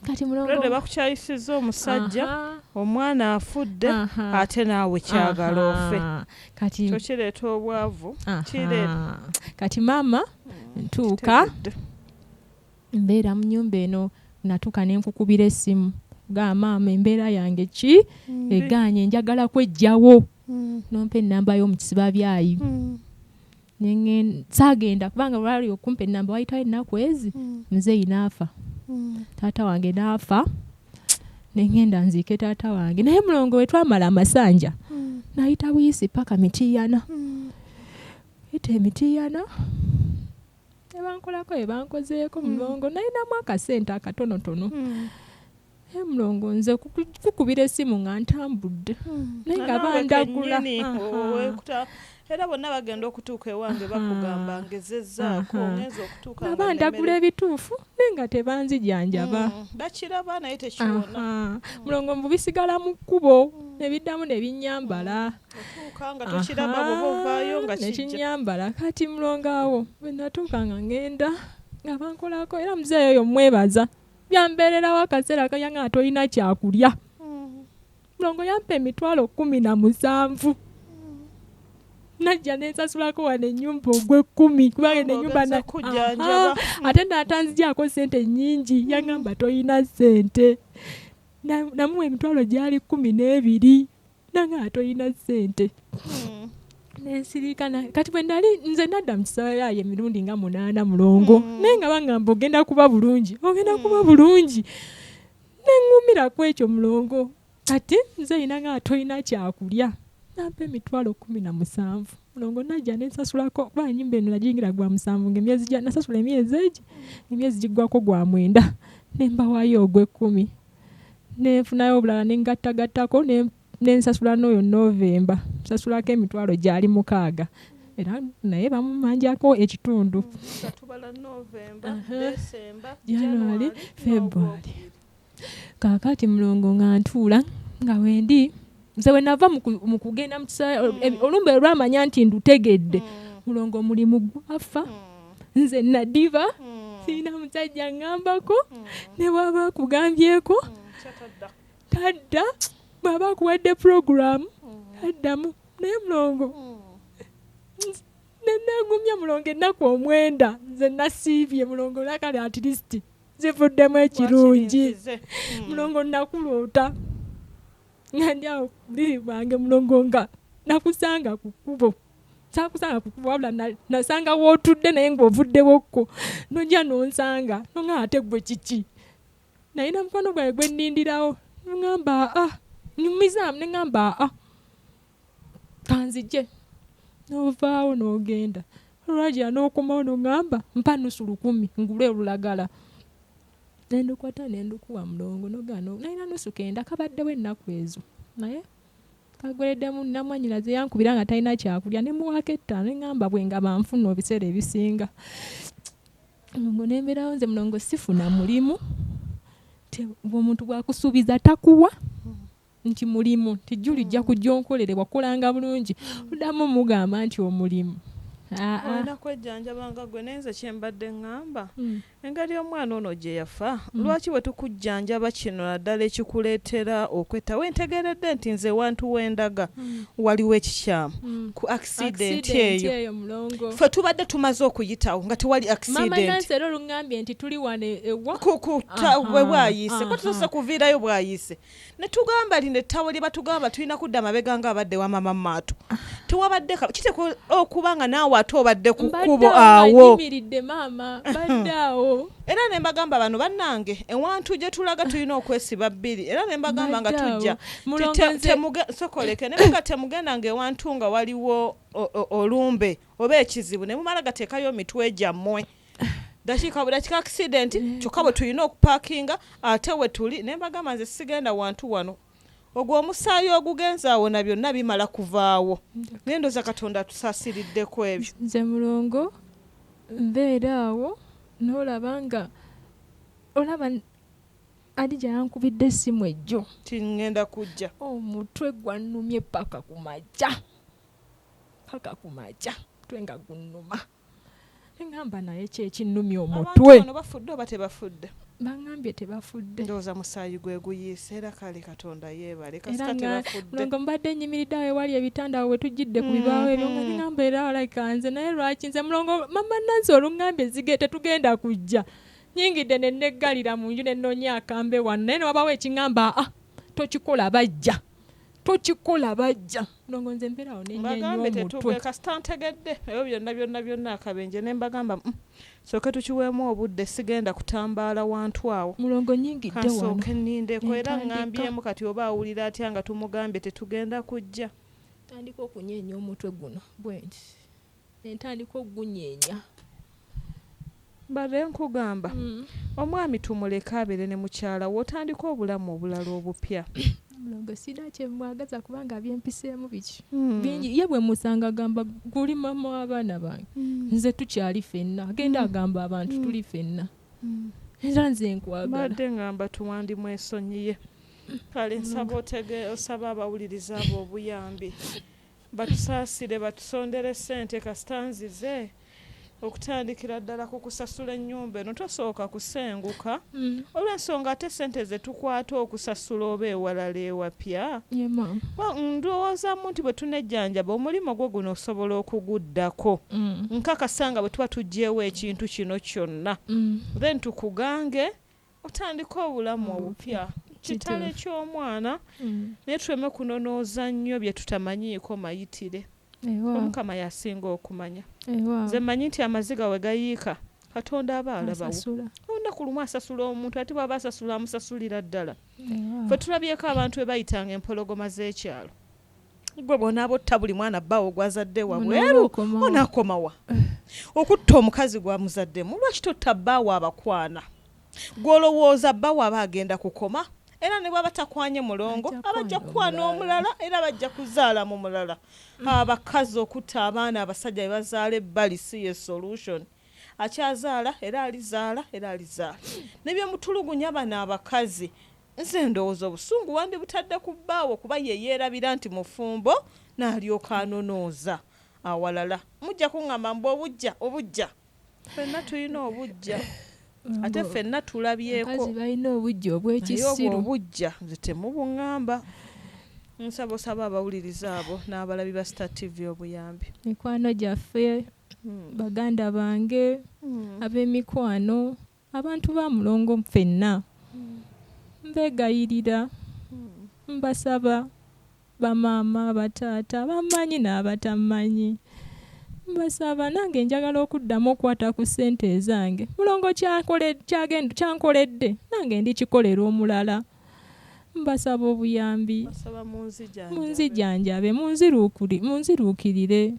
Kati mulongo, Lwedde bakukyayisizza omusajja, Aha. omwana afudde, Aha. ate naawe kyagala ofe. Aha. Kati Kyo kireeta obwavu. aha. Kireeta. Kati maama, ntuuka Kitegedde. mbeera mu nnyumba eno, natuuka ne nkukubira essimu, gaa maama, embeera yange ki egaanye, njagala kwejjawo, nompa ennamba y'omukisiba byayi. Saagenda kubanga lwali okumpa ennamba wayitawo ennaku ezi, muzeeyi n'afa, taata wange n'afa, neŋŋenda nziike taata wange. Naye mulongo, we twamala amasanja, nayita buyisi paka Mitiyana, yita Emitiyana, ne bankolako bye bankozeeko. Mulongo, nayinamu akasente akatonotono, naye mulongo, nze kukubira essimu nga ntambudde, naye nga Naawe bandagula. kennyini, Aha. era bonna bagenda okutuuka ewange bakugamba ngezezzaako, ngenza okutuuka nga nga bandagula nnemere- ebituufu, naye nga tebanzijanjaba. Bakiraba naye tekiwona. Aha. Mulongo, mbu bisigala mu kkubo ne biddamu ne binnyambala. Otuuka nga tokiraba, bw'oba ovaayo nga kijja. Nekinyambala. Kati mulongo, awo bwe natuuka nga ŋŋenda nga bankolako, era muzeeyo oyo mwebaza, byambeererawo akaseera kayanga nga tolina kyakulya. Mulongo yampa 170,000. Najja nensasulako wano ennyumba ogw'ekkumi kubanga eno ennyumba ate n'atanzigyako ssente nnyingi, yaŋŋamba toyina ssente. Namuwa 12,000 nanga toyina ssente. Nensirika kati bwe nali nze nadda mu kisaayi emirundi nga 8 mulongo, naye nga baŋŋamba ogenda kuba bulungi, ogenda kuba bulungi. Neŋŋumira ku ekyo mulongo. Kati nze yina nga toyina kyakulya. Nampa 17,000. Mulongo najja nensasulako kuba ennyumba eno nagiyingira gwa 7 ng'emyezi nasasula emyezi egi emyezi giggwako gwa 9 ne mbawaayo ogw'ekkumi. Nenfunayo obulala ne ngattagattako nensasula n'oyo Novemba nsasulako 6,000 era naye bamumanjako ekitundu. Tubala Novemba, December, January, February. Kaakati mulongo nga ntuula nga wendi nze we nava mu kugenda mu olumbe olwamanya nti ndutegedde mulongo omulimu gwafa nze nadiba sirina musajja ngambako ne bw'aba akugambyeko tadda, bw'aba akuwadde puroguramu taddamu. Naye mulongo nenagumya mulongo ennaku 9 nze nasiibye mulongo lakale at least zivuddemu ekirungi. Mulongo nakuloota nga ndi awo buliri bwange mulongo nga nakusanga ku kkubo. Saakusanga ku kkubo wabula nasanga w'otudde naye ng'ovuddewokko nojja n'onsanga nonga ate gwe kiki. Nalina mukwano gwange gwe nnindirawo ŋŋamba aa nyumizaamu ne ŋŋamba aa kanzije n'ovaawo n'ogenda. Olwajja n'okomawo n'oŋŋamba mpa 500 ngule olulagala. Nendukwata nendukuwa mulongo n'ogaana nalina 900 kabaddewo ennaku ezo naye kagwereddemu namwannyinaze yankubira nga talina kyakulya ne muwaako 5 ne ŋŋamba bwe nga banfuna ebiseera ebisinga. Mulongo ne mbeerawo nze mulongo sifuna mulimu. Omuntu bw'akusuubiza takuwa nti mulimu nti jjuli jja kujja onkolere wakolanga bulungi oddamu mugamba nti omulimu. Olina kwejjanjaba nga gwe naye nze kye mbadde ŋŋamba engeri omwana ono gye yafa lwaki bwe tukujjanjaba kino naddala ekikuleetera okwetta wentegeredde nti nze wantu wendaga waliwo ekikyamu ku accident eyo ffe tubadde tumaze okuyitawo nga tewali accident. Mama Nancy era oluŋŋambye nti tuli wano ewa we bwayise ko tusoose kuviirayo bwayise ne tugamba lino ettawo lye batugamba tulina kudda mabega nga abadde wa mama Maato tewabadde kiteekwa okuba nga naawe ate obadde ku kkubo awo. Nyimiridde maama badde awo. Era ne mbagamba bano bannange ewantu gye tulaga tulina okwesiba bbiri era ne mbagamba nga tujja sokoleke ne mbaga temugenda nga ewantu nga waliwo olumbe oba ekizibu ne mumala gateekayo mitwe gyammwe. Dakiika bu dakiika accident kyokka bwe tulina okupaakinga ate we tuli ne mbagamba nze sigenda wantu wano. Ogwo omusaayi ogugenza awo na byonna bimala kuvaawo. Ngendoza Katonda atusaasiriddeko ebyo. Nze mulongo mbeera awo n'olaba nga olaba Adija yankubidde essimu ejjo. Tingenda kujja. Omutwe gwannumye paka ku makya. Paka ku makya. Mutwe nga gunnuma. Ngamba naye ki ekinnumya omutwe. Abantu bafudde oba tebafudde? Baŋŋambye tebafudde. Ndowooza musaayi gwe guyiise era kale Katonda yeebale kasita tebafudde. Mulongo mbadde nnyimiridde awo ewali ebitanda awo we tujjidde ku bibaawo ebyo nga ŋŋamba era alabika nze naye lwaki nze mulongo mama Nancy oluŋŋambye zige tetugenda kujja. Nnyingidde ne neggalira mu nju ne nnoonya akambe wano naye ne wabawo ekiŋŋamba aa tokikola bajja. Tokikola bajja. Mulongo nze mbeera awo ne nnyeenya omutwe. Kasita ntegedde ebyo byonna byonna byonna akabenje ne mbagamba sooke tukiweemu obudde sigenda kutambaala wantu awo. Mulongo nnyingidde wano. Kansooke nnindeko era ŋŋambyemu kati oba awulira atya nga tumugambye tetugenda kujja. Ntandika okunyeenya omutwe guno bwe nti. Ne ntandika okugunyeenya. Mbadde nkugamba omwami tumuleke abeere ne mukyala we otandika obulamu obulala obupya. Mulongo sirina kye mwagaza kubanga byempiseemu biki bingi. Ye bwe musanga agamba guli mama w'abaana bange nze tukyali ffenna agenda agamba abantu tuli ffenna era nze nkwagala. Mbadde ngamba tuwandimwesonyiye. Kale nsaba osaba abawuliriza abo obuyambi batusaasire batusondere ssente kasita nzize. Okutandikira ddala ku kusasula ennyumba eno, tosooka kusenguka olw'ensonga ate sente ze tukwata okusasula oba ewalala ewapya. Ye maama. Ndowoozamu nti bwe tunejjanjaba omulimu gwo guno osobola okuguddako. Nkakasa nga bwe tuba tuggyeewo ekintu kino kyonna, then tukugange otandike obulamu obupya. Kitalo eky'omwana, naye tuleme kunonooza nnyo bye tutamanyiiko mayitire. Omukama yasinga okumanya. Nze mmanyi nti amaziga we gayiika Katonda aba alabawo. Olunaku lumu asasula omuntu, ate bw'aba asasula amusasulira ddala. Ffe tulabyeko abantu be bayitanga empologoma z'ekyalo. Gwe bw'onaaba otta buli mwana bbaawo gw'azadde wabweru, onaakomawa? Okutta omukazi gw'amuzaddemu, lwaki totta bbaawo abakwana? Gw'olowooza bbaawo aba agenda kukoma? Era ne bw'aba takwanye mulongo, aba ajja kukwana omulala, era bajja kuzaala mu mulala. Abakazi okutta abaana abasajja be bazaala ebbali si ye solution. Akyazaala era alizaala era alizaala. Ne bye mutulugunya bano abakazi, nze ndowooza obusungu wandibutadde ku bbaawo kuba ye yeerabira nti mufumbo n'alyoka anonooza awalala. Mujja kuŋŋamba mbu obujja obujja. Ffenna tulina obujja. Ate ffenna tulabyeko. Abakazi balina obujja obw'ekisiru. Naye obwo obujja nze temubuŋŋamba. Nsaba osaba abawuliriza abo n'abalabi ba Star TV obuyambi. Mikwano gyaffe, baganda bange, ab'emikwano, abantu ba Mulongo ffenna. Mbeegayirira, mbasaba bamaama, bataata, abamanyi n'abatammanyi. Mbasaba nange njagala okuddamu okukwata ku ssente ezange. Mulongo kyankoledde nange ndikikolera omulala. Mbasaba obuyambi. Munzijanjabe, munziruukirire.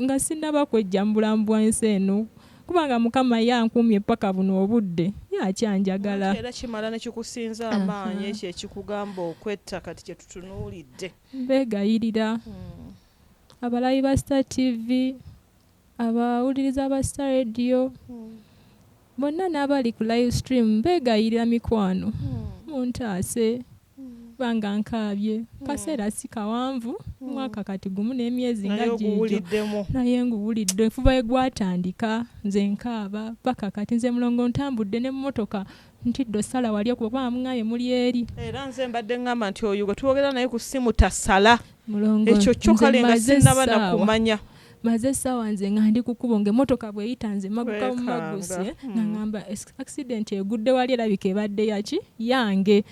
Nga sinnaba kwejja mu bulamu bw'ensi eno. Kubanga Mukama yankuumye paka buno obudde, yakyanjagala. Era kimala ne kikusinza amaanyi ekyo ekikugamba okwetta kati kye tutunuulidde. Mbeegayirira. Abalabi ba Star TV, abawuliriza ba Star Radio, bonna n'abali ku live stream mbeegayirira mikwano. Muntaase. Banga nkaabye. Kaseera si kawanvu, mwaka kati gumu n'emyezi nga gigyo. Naye nguwulidde. Enfuba egwatandika nze nkaaba paka kati. Nze Mulongo ntambudde n'emmotoka ntidde osala wali okuba kubanga muŋŋambye muli eri. Era nze mbadde ŋŋamba nti oyo gwe twogera naye ku ssimu tasala. Ekyo kyo kale nga sinnaba na kumanya. Maze essaawa nze nga ndi ku kkubo ng'emmotoka bw'eyita nze maguka mu magusi, nga ŋŋamba accident egudde wali erabika ebadde yaki yange.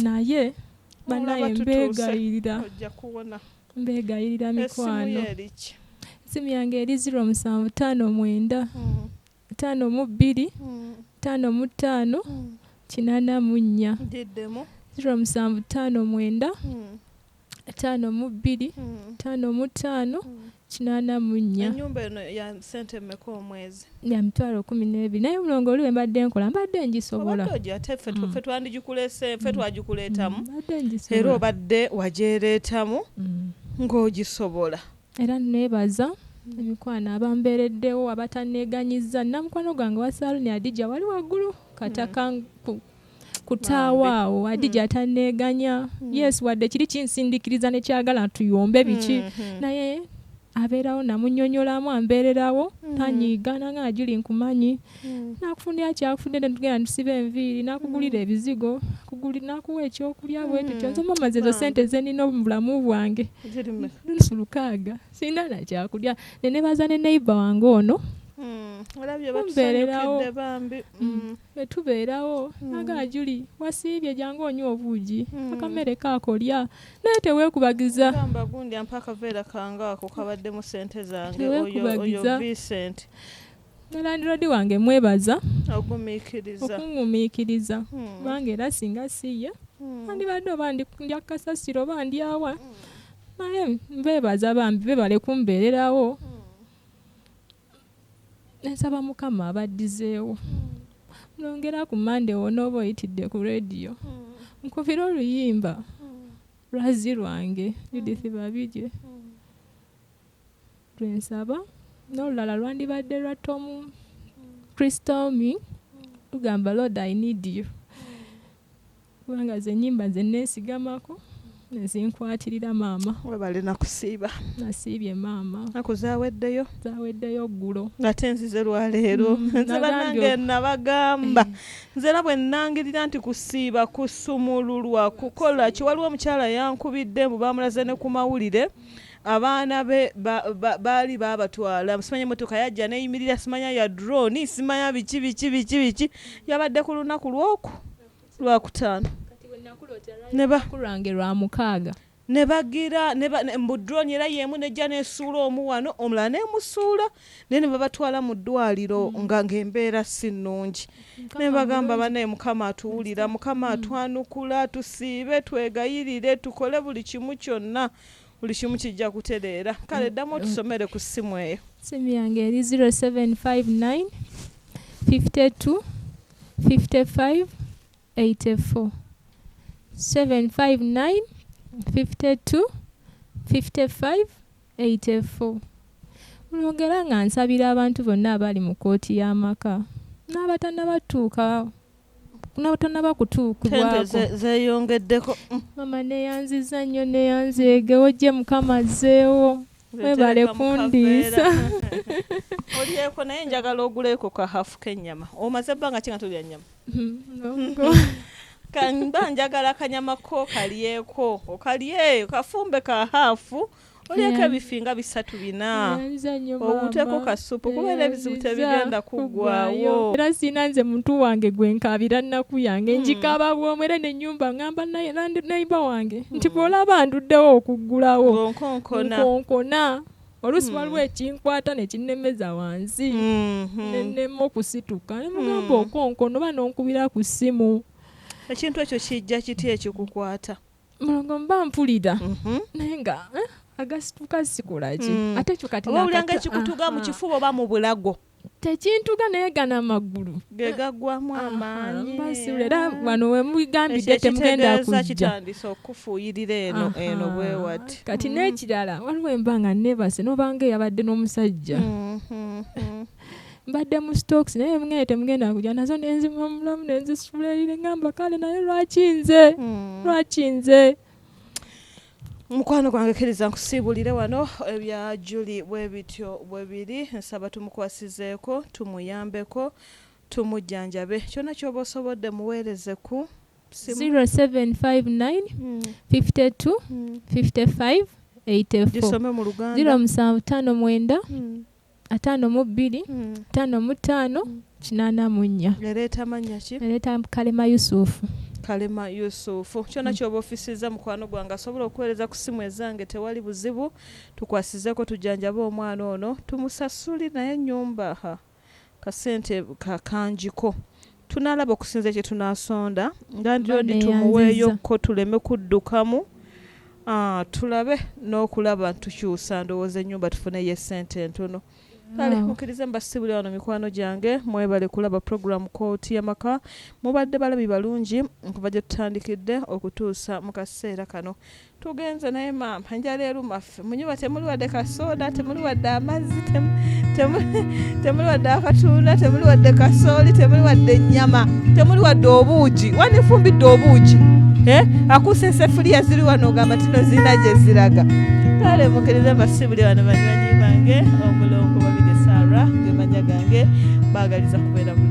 Naye bannaye mbeegayirira. Mbeegayirira mikwano. Essimu yange eri 0759 52 55 84. 0759 52 55 84. Ennyumba eno ya ssente mmeka omwezi? Ya 120,000. Naye Mulongo oli we mbadde nkola mbadde ngisobola. Obadde ojja ate ffe twandigikuleese, ffe twagikuleetamu. Era obadde wagyereetamu ng'ogisobola. Era neebaza emikwano abambeereddewo abatanneeganyizza. Nnamukwano gwange wa Saaluni Adija wali waggulu kataka kutaawa awo Adija atanneeganya. Yes, wadde kiri kinsindikiriza ne kyagala tuyombe biki. Naye abeerawo namunnyonnyolamu ambeererawo tanyiiga nanga agiri nkumanyi. Nakufunira kyakufunira ne tugenda tusiba enviiri nakugulira ebizigo nakuwa ekyokulya bwe tutyo. Nze mama zezo ssente ze nnina mu bulamu bwange. 6,000 sirina na kyakulya. Ne neebaza ne neighbor wange ono. Olabye batusanyukidde bambi. Bwe tubeerawo naga Juli wasiibye jangu onywe obuugi akamere kaakolya naye teweekubagiza. Gamba gundi ampa akaveera kange ako kabaddemu ssente zange oyo Vincent. Ne landlord wange mwebaza ogumiikiriza okungumiikiriza kubanga era singa si ye andibadde oba ndya kasasiro oba ndyawa naye mbeebaza bambi beebale kumbeererawo. Nsaba Mukama abaddizeewo. Mulongera ku Monday w'onooba oyitidde ku radio. Nkubira oluyimba lwazzi lwange Judith Babirye. Lwe nsaba n'olulala lwandibadde lwa Tom Christomi lugamba Lord I need you. Kubanga ze nnyimba nze neesigamako. Nezinkwatirira maama. Webale nakusiiba. Nasiibye maama. Naku zaweddeyo? Zaweddeyo ggulo. Ate nzize lwaleero. Nze bannange nabagamba. Nze era bwe nnangirira nti kusiiba kusumululwa kukola ki, waliwo omukyala yankubidde mbu baamulaze ne ku mawulire, abaana be baali baabatwala, simanya emmotoka yajja neeyimirira, simanya ya drone, simanya biki biki biki biki, yabadde ku lunaku lwoku lwakutaano. Lwange lwa mukaaga. Ne bagira mbu drone era y'emu nejja n'esuula omu wano, omulala n'emusuula, naye ne babatwala mu ddwaliro nga ng'embeera si nnungi. Ne bagamba bannaye Mukama atuwulira, Mukama atwanukula, tusiibe, twegayirire, tukole buli kimu kyonna, buli kimu kijja kutereera. Kale ddamu otusomere ku ssimu eyo. Ssimu yange eri 0759 52 55 84. 759 52 55 84. Mulongera nga nsabira abantu bonna abali mu kkooti y'amaka n'abatannabatuuka, n'abatannaba kutuukibwako. Ssente zeeyongeddeko. Mama neeyanzizza nnyo, neeyanzeegewo ojje Mukama azzeewo. Webale kundiisa. Olyeko naye njagala oguleeko ka hafu k'ennyama. Omaze ebbanga ki nga tolya nnyama? Mba njagala akanyama ko kalyeko, okalye kafumbe ka hafu, olyeko ebifi nga 3 4, owuuteko kasupu kubeera ebizibu tebigenda kuggwawo. Era sina nze muntu wange gwe nkaabira nnaku yange, njikaaba bw'omu era n'ennyumba ngamba neighbor wange nti bw'olaba nduddewo okuggulawo nkonkona. Oluusi waliwo ekinkwata ne kinnemeza wansi, ne nnema okusituka, ne mugamba okonkona oba n'onkubira ku ssimu. Ekintu ekyo kijja kiti ekikukwata? Mulongo mba mpulira naye nga agasituka sikola ki? Ate ekyo kati oba owulira nga ekikutuga mu kifuba oba mu bulago? Tekintuga naye gana amagulu ge gaggwamu amaanyi. Mbasiwula era wano we mugambidde temugenda kujja. Kitandise okufuuyirira eno eno bwe wati. Kati n'ekirala waliwo emba nga neebase n'obanga eyabadde n'omusajja. Mbadde mu stocks naye mugende temugenda kujja nazo nenzima mulamu nenzisula eri ngamba kale naye lwaki nze? Lwaki nze? Mukwano gwange kkiriza nkusiibulire wano ebya Julie bwe bityo bwe biri, nsaba tumukwasizeeko, tumuyambeko, tumujjanjabe. Kyonna ky'oba osobodde muweereze ku 0759 52 55 84. Gisome mu Luganda. 0759 52 55 84. Ereeta mannya ki? Ereeta Kalema Yusufu. Kalema Yusufu. Kyonna ky'oba ofisiza mukwano gwange asobola okuweereza ku ssimu ezange, tewali buzibu, tukwasizeeko tujjanjabe omwana ono, tumusasuli naye ennyumba kasente kakangiko. Tunaalaba okusinza kye tunaasonda, nga ndi tumuweeyokko tuleme kuddukamu, tulabe n'okulaba tukyusa ndowooza ennyumba tufuneyo essente entono. Kale mukkirize mbasibule wano mikwano gyange, mwebale kulaba program Kkooti y'Amaka, mubadde balabi balungi okuva gye tutandikidde okutuusa mu kaseera kano. Tugenze naye maama, enjala eruma ffe, mu nnyumba temuli wadde kasoda, temuli wadde amazzi, temuli wadde akatunda, temuli wadde kasooli, temuli wadde ennyama, temuli wadde obuugi. Wanifumbidde obuugi? Akuusa essefuliya ziri wano ogamba tino zirina gye ziraga. Kale mukkirize mbasibule wano banywanyi bange, omulongo Babirye Sarah ge mannya gange, mbaagaliza kubeera bulungi.